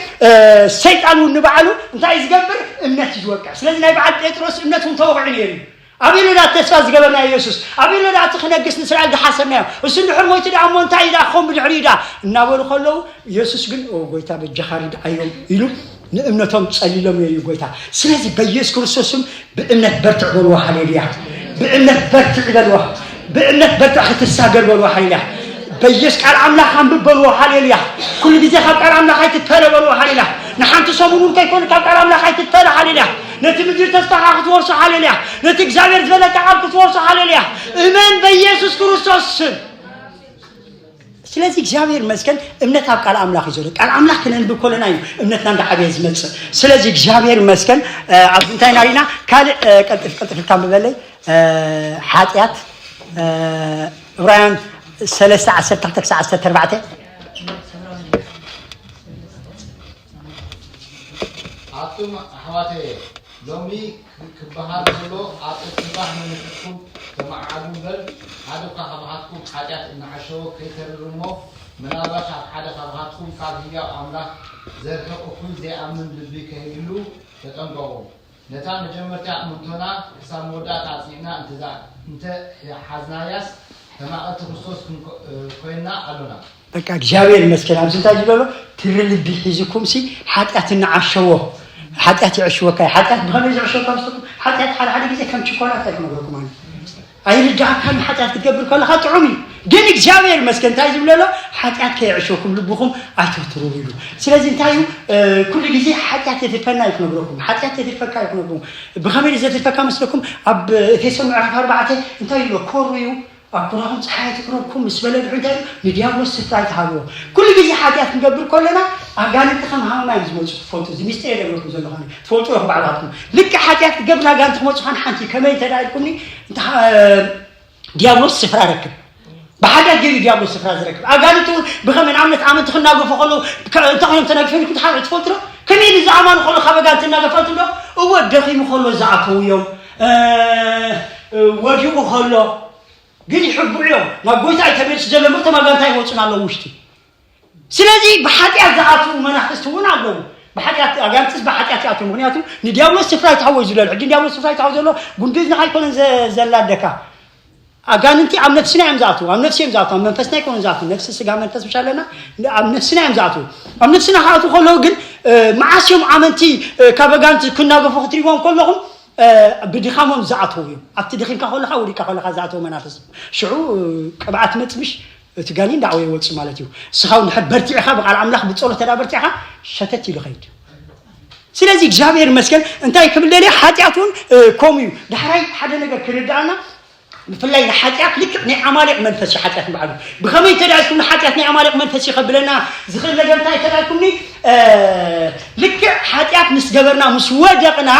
ሰይጣን እውን ንባዕሉ እንታይ እዩ ዝገብር? እምነት እዩ ዝወቅዕ። ስለዚ ናይ በዓል ጴጥሮስ እምነት እውን ተወቂዑ ነይሩ እዩ። ኣበይ ኣሎ ዳ ተስፋ ዝገበርና የሱስ? ኣበይ ኣሎ ዳ እቲ ክነግስ ንእስራኤል ዝሓሰብናዮ? እሱ እንድሕር ሞይቱ ዳ እሞ እንታይ ዳ ክኸውን ብድሕሪኡ ዳ እናበሉ ከለዉ የሱስ ግን ጎይታ በጃኻ ርድኣዮም ኢሉ ንእምነቶም ጸሊሎም እዩ ጎይታ። ስለዚ በየሱስ ክርስቶስ ስም ብእምነት በርትዕ በልዎ። ሃሌሉያ። ብእምነት በርትዕ በልዎ። ብእምነት በርትዕ ክትሳገር በልዎ። ሃሌሉያ። በየሱስ ቃል ኣምላኽ ኣንብብ በልዎ። ሃሌሉያ። ኩሉ ግዜ ካብ ቃል ኣምላኽ ኣይትፈለ በልዎ። ሃሌሉያ። ንሓንቲ ሰሙን እውን ከይኮነ ካብ ቃል ኣምላኽ ኣይትፈለ። ሃሌሉያ። ነቲ ምድሪ ተስፋኻ ክትወርሶ። ሃሌሉያ። ነቲ እግዚኣብሔር ዝበለካ ቃል ክትወርሶ። ሃሌሉያ። እመን በየሱስ ክርስቶስ ስም። ስለዚ እግዚኣብሔር ይመስገን እምነት ኣብ ቃል ኣምላኽ እዩ ዘሎ። ቃል ኣምላኽ ክነንብብ ከለና እዩ እምነትና እንዳዓበየ ዝመፅእ። ስለዚ እግዚኣብሔር ይመስገን። ኣብዚ እንታይ ኢና ርኢና? ካልእ ቀልጥፍ ቀልጥፍ ኢልካ ንብበለይ። ሓጢኣት ዕብራውያን ሰለስተ ዓሰርተ ክልተ ክሳዕ ዓሰርተ ኣርባዕተ። ኣቱም ኣሕዋተየ፣ ሎሚ ክበሃል ከሎ ኣብ እትባህ መንፈስኩም ተመዓዓዱ እምበር፣ ሓደ እኳ ካብሃትኩም ሓጢኣት እናዓሸወ ከይተርር እሞ፣ ምናልባሽ ኣብ ሓደ ካብሃትኩም ካብ ህያው ኣምላኽ ዘርሕቕ እኩይ ዘይኣምን ልቢ ከይህሉ ተጠንቀቑ። ነታ መጀመርታ እምንቶና ክሳብ መወዳእታ ኣጽኒዕና እንተ እንተ ሓዝናያስ፣ ተማቐልቲ ክርስቶስ ኮይንና ኣሎና። በቃ እግዚኣብሔር ይመስገን። ኣብዚ እንታይ ዝብሎ ኣሎ? ትሪ ልቢ ሒዝኩም ሲ ሓጢኣት እናዓሸዎ፣ ሓጢኣት የዕሽወካ እዩ። ሓጢኣት ብኸመይ ዘዕሽወካ መስለኩም? ሓጢኣት ሓደ ሓደ ግዜ ከም ችኮላት ኣይክነግረኩም ኣነ። ኣይርድኣካን ሓጢኣት ክትገብር ከለኻ ጥዑም እዩ። ግን እግዚኣብሔር ይመስገን እንታይ ዝብሎ ኣሎ? ሓጢኣት ከየዕሽወኩም ልብኹም ኣይተትርሩ ኢሉ። ስለዚ እንታይ እዩ? ኩሉ ግዜ ሓጢኣት የትርፈና እዩ ክነግረኩም። ሓጢኣት የትርፈካ እዩ ክነግረኩም። ብኸመይ እዩ ዘትርፈካ መስለኩም? ኣብ ኤፌሶን ምዕራፍ ኣርባዕተ እንታይ ይብሎ? ኮሩ እዩ ኣብ ኩራኹም ፀሓይ ኣይትቅረብኩም ምስ በለ ድሕሪ እንታይ ንዲያብሎስ ስፍራ ኣይትሃብዎ። ኩሉ ግዜ ሓጢኣት ክንገብር ከለና ኣጋንንቲ ከም ሃመማ እዮም ዝመፁ። ትፈልጡ እዚ ሚስጥር የደግረኩም ዘለኹ ትፈልጡ ኢኹም ባዕልኻትኩም። ልክዕ ሓጢኣት ክትገብር ኣጋንንቲ ክመፁ ካን ሓንቲ ከመይ እንተ ኢልኩምኒ ዲያብሎስ ስፍራ ረክብ። ብሓጢኣት ገይሩ ዲያብሎስ ስፍራ ዝረክብ ኣጋንንቲ እውን ብኸመይ ንኣብነት ኣመንቲ ክናገፉ ከለዉ እንታይ ኮይኖም ተናጊፎም ኢልኩም ትሓ- ትፈልጡ ዶ? ከመይ ኢሉ ዝኣማኑ ከሎ ካብ ኣጋንንቲ እናገፈቱ ዶ? እወ ደኺሙ ከሎ ዝኣተዉ እዮም። ወዲቑ ከሎ ግን ይሕብዑ እዮም። ናብ ጎይታ እዩ ተመልሱ ዘሎ እምበር ተማጋንታ ይወፁን ኣለዉ ውሽጢ። ስለዚ ብሓጢኣት ዝኣትዉ መናፍስቲ እውን ኣለዉ። ብሓጢኣት ኣጋንትስ ብሓጢኣት ይኣትዉ። ምክንያቱ ንዲያብሎስ ስፍራ ይትሃወ እዩ ዝለሉ። ሕጂ ንዲያብሎስ ስፍራ ይትሃወ ዘሎ ጉንዲ እዝንኻ ኣይኮነን ዘ- ዘላደካ። ኣጋንንቲ ኣብ ነፍስና እዮም ዝኣትዉ፣ ኣብ ነፍሲ እዮም ዝኣትዉ፣ ኣብ መንፈስና ኣይኮነን ዝኣትዉ። ነፍሲ ስጋ መንፈስ ምሽ ኣለና። ኣብ ነፍስና እዮም ዝኣትዉ። ኣብ ነፍስና ክኣትዉ ከለዉ ግን መዓስ እዮም ኣመንቲ ካብ ኣጋንንቲ ክናገፉ ክትሪዎም ከለኹም ብድኻሞም ዝኣተዉ እዮም። ኣብቲ ደኺምካ ከለኻ ወዲቅካ ከለኻ ዝኣተዉ መናፍስቲ ሽዑ ቅብኣት መፅምሽ እቲ ጋኔን ዳዕወ ይወፅእ ማለት እዩ። እስኻ እውን ድሕር በርቲዕኻ ብቃል ኣምላኽ ብፀሎት ተዳ በርቲዕኻ ሸተት ኢሉ ኸይድ። ስለዚ እግዚኣብሔር ይመስገን እንታይ ክብል ደልየ ሓጢኣት እውን ከምኡ እዩ። ዳሕራይ ሓደ ነገር ክርድኣና ብፍላይ ንሓጢኣት ልክዕ ናይ ዓማሊቕ መንፈስ እዩ ሓጢኣት ንባዕሉ። ብኸመይ እንተ ደኣ ኢልኩም ንሓጢኣት ናይ ዓማሊቕ መንፈስ እዩ ከብለና ዝኽእል ነገር እንታይ እንተ ደኣ ኢልኩምኒ ልክዕ ሓጢኣት ምስ ገበርና ምስ ወደቕና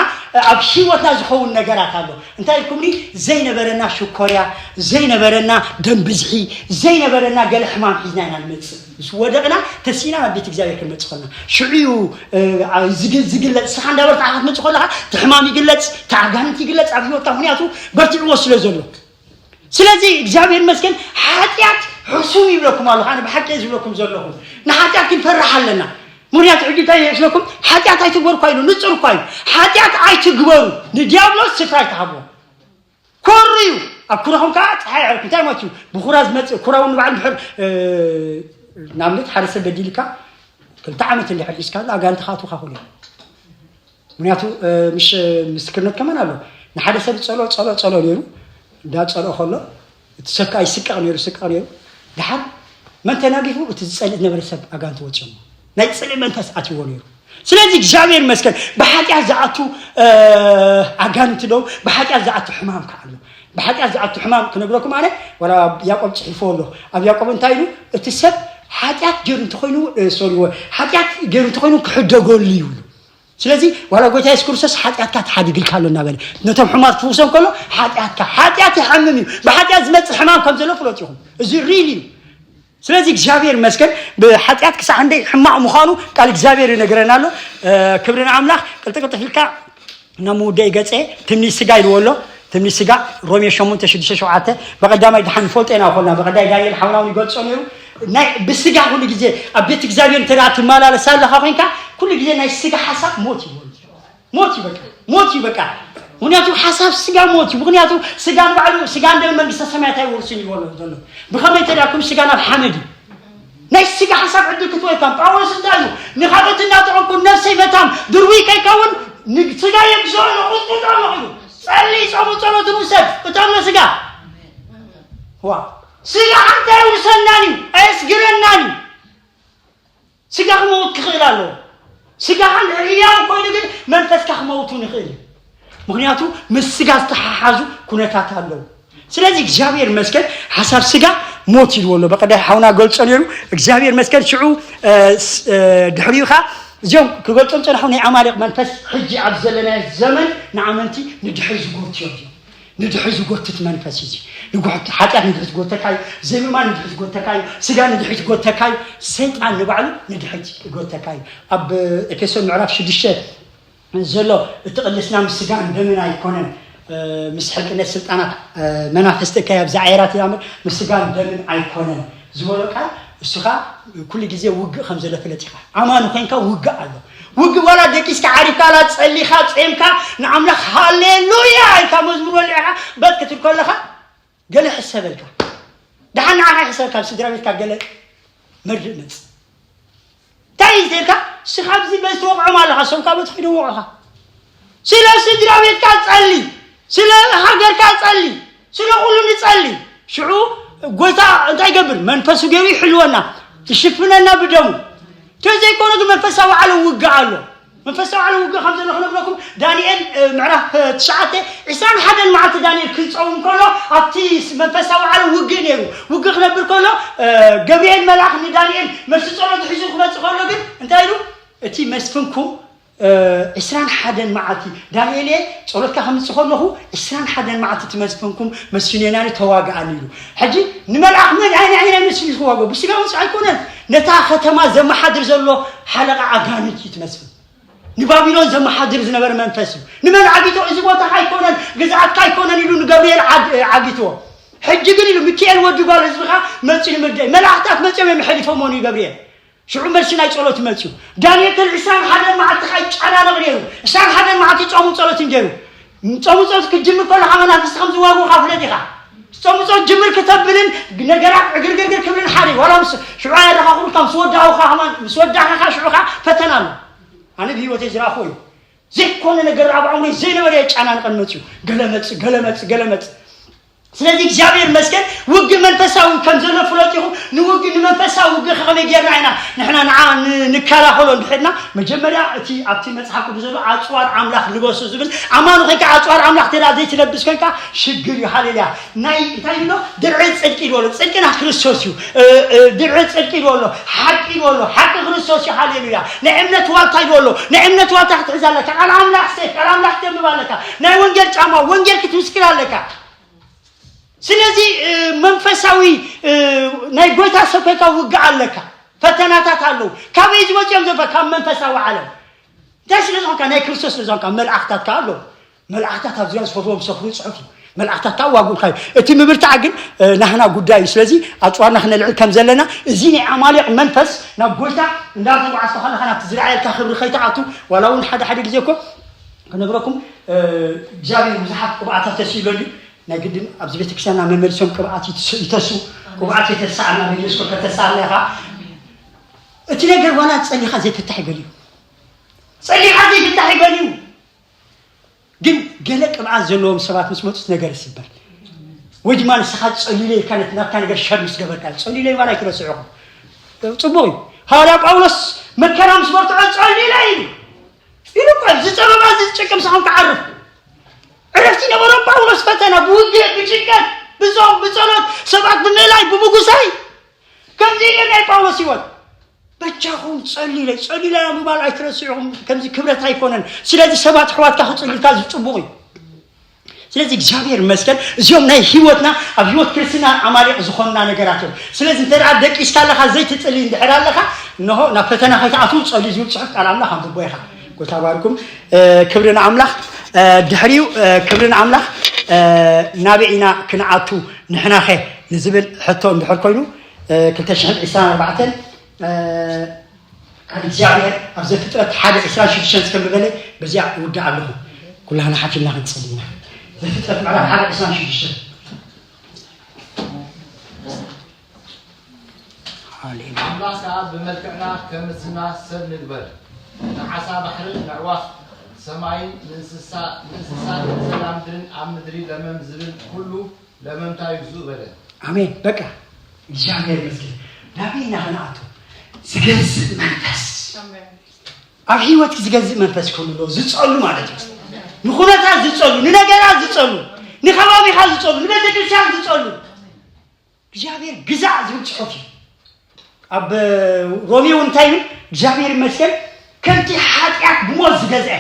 ኣብ ህይወትና ዝኸውን ነገራት ኣሎ። እንታይ ኢልኩምኒ ዘይነበረና ሽኮርያ ዘይነበረና ደም ብዝሒ ዘይነበረና ገለ ሕማም ሒዝና ኢና ንመፅእ። ምስ ወደቕና ተሲእና ናብ ቤት እግዚኣብሔር ክንመፅእ ከለና ሽዑ እዩ ዝግለፅ ስኻ እንዳበርትዕኻ ክትመፅእ ከለኻ እቲ ሕማም ይግለፅ እቲ ኣጋንንት ይግለፅ ኣብ ህይወትካ ምክንያቱ በርቲዕዎ ስለ ዘሎ። ስለዚ እግዚኣብሔር ይመስገን ሓጢኣት ሕሱም ይብለኩም ኣለኹ ኣነ ብሓቂ ዝብለኩም ዘለኹ ንሓጢኣት ክንፈርሕ ኣለና። ምክንያቱ ሕጂ እንታይ ይመስለኩም ሓጢኣት ኣይትግበሩ እኳ ኢሉ ንፁር እኳ እዩ። ሓጢኣት ኣይትግበሩ ንዲያብሎስ ስፍራ ኣይትሃብዎ። ኮሩ እዩ ኣብ ኩራኹም ከዓ ፀሓይ ይዕርፍ እንታይ ማለት እዩ? ብኩራ ዝመፅእ ኩራ እውን ንባዕሉ ድሕር ንኣብነት ሓደ ሰብ በዲልካ ክልተ ዓመት እንድሕር ሒዝካ ኣጋንንቲ ክኣትውካ ክእሉ እዮም። ምክንያቱ ምሽ ምስክርነት ከማን ኣሎ። ንሓደ ሰብ ጸሎ ጸሎ ጸሎ ነይሩ፣ እንዳጸሎ ከሎ እቲ ሰብ ከዓ ይስቀቕ ነይሩ፣ ስቀቕ ነይሩ። ድሓር መን ተናጊፉ? እቲ ዝጸልእ ዝነበረ ሰብ ኣጋንንቲ ወፂኦም፣ ናይ ጽልእ መንፈስ ኣትዎ ነይሩ። ስለዚ እግዚኣብሔር ይመስገን፣ ብሓጢኣት ዝኣቱ ኣጋንንቲ ደው፣ ብሓጢኣት ዝኣቱ ሕማም ከዓ ኣሎ። ብሓጢኣት ዝኣቱ ሕማም ክነግረኩም ኣነ፣ ዋላ ያዕቆብ ፅሒፎ ኣሎ። ኣብ ያዕቆብ እንታይ ኢሉ? እቲ ሰብ ሓጢኣት ገይሩ እንተኮይኑ፣ ሶሪ፣ ሓጢኣት ገይሩ እንተኮይኑ ክሕደገሉ ይብሉ። ስለዚ ዋላ ጎይታ የሱስ ክርስቶስ ሓጢኣትካ ተሓዲግልካ ኣሎ እናበለ ነቶም ሕማት ክፍውሶም ከሎ፣ ሓጢኣትካ፣ ሓጢኣት ይሓምም እዩ። ብሓጢኣት ዝመፅእ ሕማም ከም ዘሎ ፍለጡ ኢኹም። እዚ ሪል እዩ። ስለዚ እግዚኣብሔር ይመስገን፣ ብሓጢኣት ክሳዕ እንደይ ሕማቕ ምዃኑ ቃል እግዚኣብሔር ይነግረና ኣሎ። ክብሪ ንኣምላኽ። ቅልጥቅልጥፍ ኢልካ ናብ ምውደኢ ገፀ፣ ትምኒት ስጋ ኢልዎ ኣሎ። ትምኒት ስጋ፣ ሮሜ ሸሞንተ ሽዱሽተ ሸውዓተ። በቐዳማይ ድሓን ንፈልጦ ኢና ኮና፣ በቐዳይ ዳንኤል ሓውና እውን ይገልጾ ነይሩ። ናይ ብስጋ ኩሉ ግዜ ኣብ ቤት እግዚኣብሔር እንተ ደኣ ትመላለስ ኣለኻ ኮይንካ፣ ኩሉ ግዜ ናይ ስጋ ሓሳብ ሞት እዩ። ሞት እዩ በቃ። ሞት እዩ በቃ። ምክንያቱ ሓሳብ ስጋ ሞት እዩ። ምክንያቱ ስጋ ንባዕሉ፣ ስጋ እንደ መንግስተ ሰማያት ኣይወርስን እዩ ዘሎ። ብኸመይ ተዳኩም ስጋ ናብ ሓመድ እዩ። ናይ ስጋ ሓሳብ ዕድል ክትወካ ጳውሎስ እንታይ እዩ? ንኻልኦት እናጠቐምኩ ነፍሰይ መታን ድርዊ ከይከውን ንስጋ የግዝኦ ንቑጥቁጦ ኣለኹ ኢሉ። ጸሊ ጾሙ ጸሎትን ውሰድ እቶም ስጋ ዋ ስጋ ሓንታ የውርሰናን እዩ ኣየስግረናን እዩ። ስጋ ክመውት ክኽእል ኣለዎ። ስጋ ሓን ህያው ኮይኑ ግን መንፈስካ ክመውት እውን ይኽእል እዩ። ምክንያቱ ምስ ስጋ ዝተሓሓዙ ኩነታት ኣለዉ። ስለዚ እግዚኣብሔር መስገን ሓሳብ ስጋ ሞት ኢልዎ ኣሎ። በቀዳይ ሓውና ገልጾ ነይሩ። እግዚኣብሔር መስገን ሽዑ ድሕሪኡ ኻ እዚኦም ክገልጾም ጸንሑ ናይ ኣማሌቅ መንፈስ ሕጂ ኣብ ዘለናዮ ዘመን ንኣመንቲ ንድሕሪ ዝጎትዮም እዮም። ንድሕሪ ዝጎትት መንፈስ እዚ ንጉሕት ሓጢኣት ንድሕሪ ዝጎተካ እዩ። ዘይምማን ንድሕሪ ዝጎተካ እዩ። ስጋ ንድሕሪ ዝጎተካ እዩ። ሰይጣን ንባዕሉ ንድሕሪ ዝጎተካ እዩ። ኣብ ኤፌሶን ምዕራፍ ሽዱሽተ ዘሎ እቲ ቅድስና ምስ ስጋን ደምን ኣይኮነን፣ ምስ ሕልቅነት ስልጣናት መናፍስቲ እካይ ኣብዛ ዓይራት ኢላ እምበር ምስ ስጋን ደምን ኣይኮነን ዝበሎ ቃል እሱኻ ኩሉ ግዜ ውግእ ከም ዘሎ ፍለጥ ኢኻ። ኣማኒ ኮይንካ ውግእ ኣሎ። ውግእ ዋላ ደቂስካ ዓሪፍካ ላ ጸሊኻ ጼምካ ንኣምላኽ ሃሌሉያ ኢልካ መዝሙር ወሊዕካ በት ክትብል ከለኻ ገለ ሕሰበልካ። ደሓን ንዓኻ ይሕሰበልካ፣ ኣብ ስድራ ቤትካ ገለ መርድእ መጽእ። እንታይ እዩ ተልካ? ስኻ ኣብዚ በዚ ትወቕዖም ኣለኻ፣ ሰብካ በቲ ኺዶ ወቕዕኻ። ስለ ስድራ ቤትካ ጸሊ፣ ስለ ሃገርካ ጸሊ፣ ስለ ኩሉ ንጸሊ። ሽዑ ጎይታ እንታይ ይገብር? መንፈሱ ገይሩ ይሕልወና፣ ይሽፍነና ብደሙ። ተዘይኮነ ግን መንፈሳዊ ዓለም ውግእ ኣሎ። መንፈሳዊ ዓለም ውግእ ከም ዘሎ ክነግረኩም፣ ዳንኤል ምዕራፍ ትሽዓተ ዕስራን ሓደን መዓልቲ ዳንኤል ክጸውም ከሎ ኣብቲ መንፈሳዊ ዓለም ውግእ ነይሩ። ውግእ ክነብር ከሎ ገብርኤል መልኣኽ ንዳንኤል መልሲ ጸሎቱ ሒዙ ክመጽእ ከሎ ግን እንታይ ኢሉ? እቲ መስፍንኩም ዕስራን ሓደን መዓልቲ ዳንኤል እየ ጸሎትካ ከምጽእ ከለኹ ዕስራን ሓደን መዓልቲ እቲ መስፍንኩም መስፍን ዮናኒ ተዋግኣኒ ኢሉ። ሕጂ ንመልኣኽ መን ኣይ ንዓይ ናይ መስፍን ክዋግኦ ብስጋ ውንስ ኣይኮነን። ነታ ከተማ ዘመሓድር ዘሎ ሓለቓ ኣጋንንት እዩ እቲ መስፍን። ንባቢሎን ዘመሓድር ዝነበረ መንፈስ እዩ። ንመን ዓጊቶ? እዚ ቦታኻ ኣይኮነን፣ ግዝኣትካ ኣይኮነን ኢሉ ንገብርኤል ዓግ- ዓጊትዎ። ሕጂ ግን ኢሉ ሚካኤል ወዲ ጓል ህዝብኻ መፂኡ ንምርደይ መላእኽታት መፂኦም እዮም ሕሊፎሞ ንገብርኤል። ሽዑ መልሲ ናይ ጸሎት መፅኡ። ዳንኤል ተን ዕስራን ሓደን መዓልቲ ኸዓ ይጨናነቕ ነይሩ። ዕስራን ሓደን መዓልቲ ጾሙ ጸሎትን ገይሩ። ጾሙ ጸሎት ክትጅምር ከለኻ መናፍስቲ ከም ዝዋግኡኻ ፍለጥ ኢኻ። ጾሙ ጸሎት ጅምር ክተብልን ነገራት ዕግርግርግር ክብልን ሓደ እዩ። ዋላ ምስ ሽዑ ኣየረኻኽሩካ ምስ ወዳእኻ ከማን ምስ ወዳእኻ ሽዑ ኸዓ ፈተና ኣሎ። ኣነ ብህይወተይ ዝረኣኹ እዩ። ዘይኮነ ነገር ኣብ ኣእምሮይ ዘይነበረ የጨናንቐን መፅዩ። ገለ መፅእ፣ ገለ መፅእ፣ ገለ መፅእ። ስለዚ እግዚኣብሔር ይመስገን ውግእ መንፈሳዊ ከም ዘሎ ፍለጥ ኢኹም። ንውግእ ንመንፈሳዊ ውግእ ከመይ ጌርና ኢና ንሕና ንዓ ን- ንከላኸሎ እንድሕርና መጀመርያ እቲ ኣብቲ መፅሓፍ ቅዱስ ዘሎ ኣፅዋር ኣምላኽ ልበሱ ዝብል ኣማኑ ኮይንካ ኣፅዋር ኣምላኽ ተዳ ዘይትለብስ ኮይንካ ሽግር እዩ። ሃሌሉያ። ናይ እንታይ ኢሎ ድርዒ ፅድቂ ኢልዎ ኣሎ። ፅድቅና ክርስቶስ እዩ። እ- እ- ድርዒ ፅድቂ ኢልዎ ኣሎ። ሓቂ ኢልዎ ኣሎ። ሓቂ ክርስቶስ እዩ። ሃሌሉያ። ናይ እምነት ዋልታ ኢልዎ ኣሎ። ናይ እምነት ዋልታ ክትሕዝ ኣለካ። ቃል ኣምላኽ ሴፍ ቃል ኣምላኽ ተንብብ ኣለካ። ናይ ወንጌል ጫማ ወንጌል ክትምስክር ኣለካ። ስለዚ መንፈሳዊ ናይ ጎይታ ሰብ ኮይንካ ውግእ ኣለካ። ፈተናታት ኣለዉ። ካበይ ዝመፅኦም ዘፈ ካብ መንፈሳዊ ዓለም እንታይ ስለ ዝኾንካ ናይ ክርስቶስ ስለ ዝኾንካ መልኣኽታት ከዓ ኣለዉ። መልኣኽታት ኣብ ዙርያ ዝፈትዎም ዝሰፍሩ ይፅሑፍ እዩ። መልኣኽታት ከዓ ዋግኡልካ እዩ። እቲ ምብርታዕ ግን ናህና ጉዳይ እዩ። ስለዚ ኣፅዋርና ክነልዕል ከም ዘለና እዚ ናይ ኣማሌቅ መንፈስ ናብ ጎይታ እንዳተጓዓዝካ ከለካ ናብቲ ዝረኣየልካ ክብሪ ከይትኣቱ ዋላ እውን ሓደ ሓደ ግዜ እኮ ክነግረኩም እግዚኣብሔር ብዙሓት ቅብኣታት ተስኢለሉ እዩ። ናይ ግድን ኣብዚ ቤተክርስትያንና መመሊሶም ቅብኣት ይተስኡ። ቅብኣት የተስኣና በኢየሱስ ከተስኣና ኢኻ። እቲ ነገር ዋላ ጸሊኻ ዘይፍታሕ ይበል እዩ። ጸሊኻ ዘይፍታሕ ይበል እዩ። ገለ ቅብኣት ዘለዎም ሰባት ምስ መፁስ ነገር ይስበር። ወይ ድማ ንስኻ ጸሊለ ኢልካ ነቲ ናትካ ነገር ሸር ምስ ገበርካ፣ ጸሊለ ይባል ኣይትረስዑኹም። ጽቡቕ እዩ። ሃዋርያ ጳውሎስ መከራ ምስ በርትዖ ጸሊለ ኢሉ። ኢሉ እኮ ዝጸበባ እዚ ዝጭቅም ሳኹም ክዓርፍ። ዕረፍቲ ነበሮም ጳውሎስ ፈተና፣ ብውግእ፣ ብጭንቀት፣ ብጾም፣ ብጸሎት፣ ሰባት ብምእላይ፣ ብምጉሳይ። ከምዚ እዩ ናይ ጳውሎስ ህይወት። በጃኹም ጸልዩለይ፣ ጸልዩለይ ምባል ኣይትረስዑኹም። ከምዚ ክብረት ኣይኮነን። ስለዚ ሰባት ኣሕዋትካ ክጽልዩልካ ዝጽቡቕ እዩ። ስለዚ እግዚኣብሔር ይመስገን፣ እዚኦም ናይ ህይወትና፣ ኣብ ህይወት ክርስትና ዓማሊቕ ዝኾንና ነገራት እዮም። ስለዚ እንተ ደኣ ደቂስካ ኣለኻ፣ ዘይትጽሊ እንድሕር ኣለኻ፣ እንሆ ናብ ፈተና ከይትኣትዉ ጸልዩ ዝብል ጽሑፍ ቃል ኣምላኽ ኣንብቦ ኢኻ። ጎይታ ባርኩም። እ፣ ክብሪ ንኣምላኽ። እ፣ ድሕሪኡ፣ እ፣ ክብሪ ንኣምላኽ። እ፣ ናበይ ኢና ክንኣቱ ንሕናኸ ንዝብል ሕቶ እንድሕር ኮይኑ፣ እ፣ ክልተ ሽሕን ዕስራን ኣርባዕተን እ፣ ካብ እግዚኣብሔር ኣብ ዘፍጥረት ሓደ ዕስራን ሽዱሽተን ከም ዝበለ በዚኣ እውዳእ ኣለኹ። ኩላህና ሓቲምና ክንጽሊ ኢና። ዘፍጥረት ምዕራፍ ሓደ ዕስራን ሽዱሽተን። ሃሌሉያ። ኣምላኽ ከኣ ብመልክዕና ከም ምስልና ሰብ ንግበር፣ ንዓሳ ባሕርን ነዕዋፍ ሰማይን ንእንስሳ፣ ንእንስሳን ንዘላ ምድርን ኣብ ምድሪ ለመም ዝብል ኩሉ ለመምታ ይግዝኡ በለ። ኣሜን። በቃ እግዚኣብሔር ይመስገን። ናበይ ኢና ክንኣቱ? ዝገዝእ መንፈስ። ኣብ ህይወትኪ ዝገዝእ መንፈስ ክህሉ ኣለዎ። ዝጸሉ ማለት እዩ። ንኹነታት ዝጸሉ፣ ንነገራት ዝጸሉ፣ ንከባቢኻ ዝጸሉ፣ ንቤተ ክርስቲያን ዝጸሉ። እግዚኣብሔር ግዛእ ዝብል ጽሑፍ እዩ። ኣብ ሮሜ እውን እንታይ ይብል? እግዚኣብሔር ይመስገን፣ ከምቲ ሓጢኣት ብሞት ዝገዝአ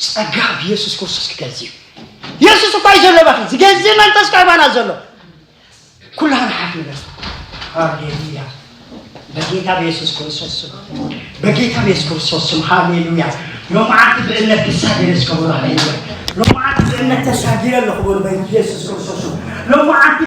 ጸጋ ብየሱስ ክርስቶስ ክገዝእ እዩ። የሱስ እኳ እዩ ዘሎ፣ ባኺ ዝገዝእ መንፈስ እኳ እዩ ባና ዘሎ። ኩላህና ሓፍ ንበል። ሃሌሉያ። በጌታ በየሱስ ክርስቶስ ስም፣ በጌታ በየሱስ ክርስቶስ ስም፣ ሃሌሉያ። ሎማዓንቲ ብእምነት ክሳገር እስከ በሉ፣ ሃሌሉያ። ሎማዓንቲ ብእምነት ተሳጊረ ኣለኹ በሉ፣ በየሱስ ክርስቶስ ስም። ሎማዓንቲ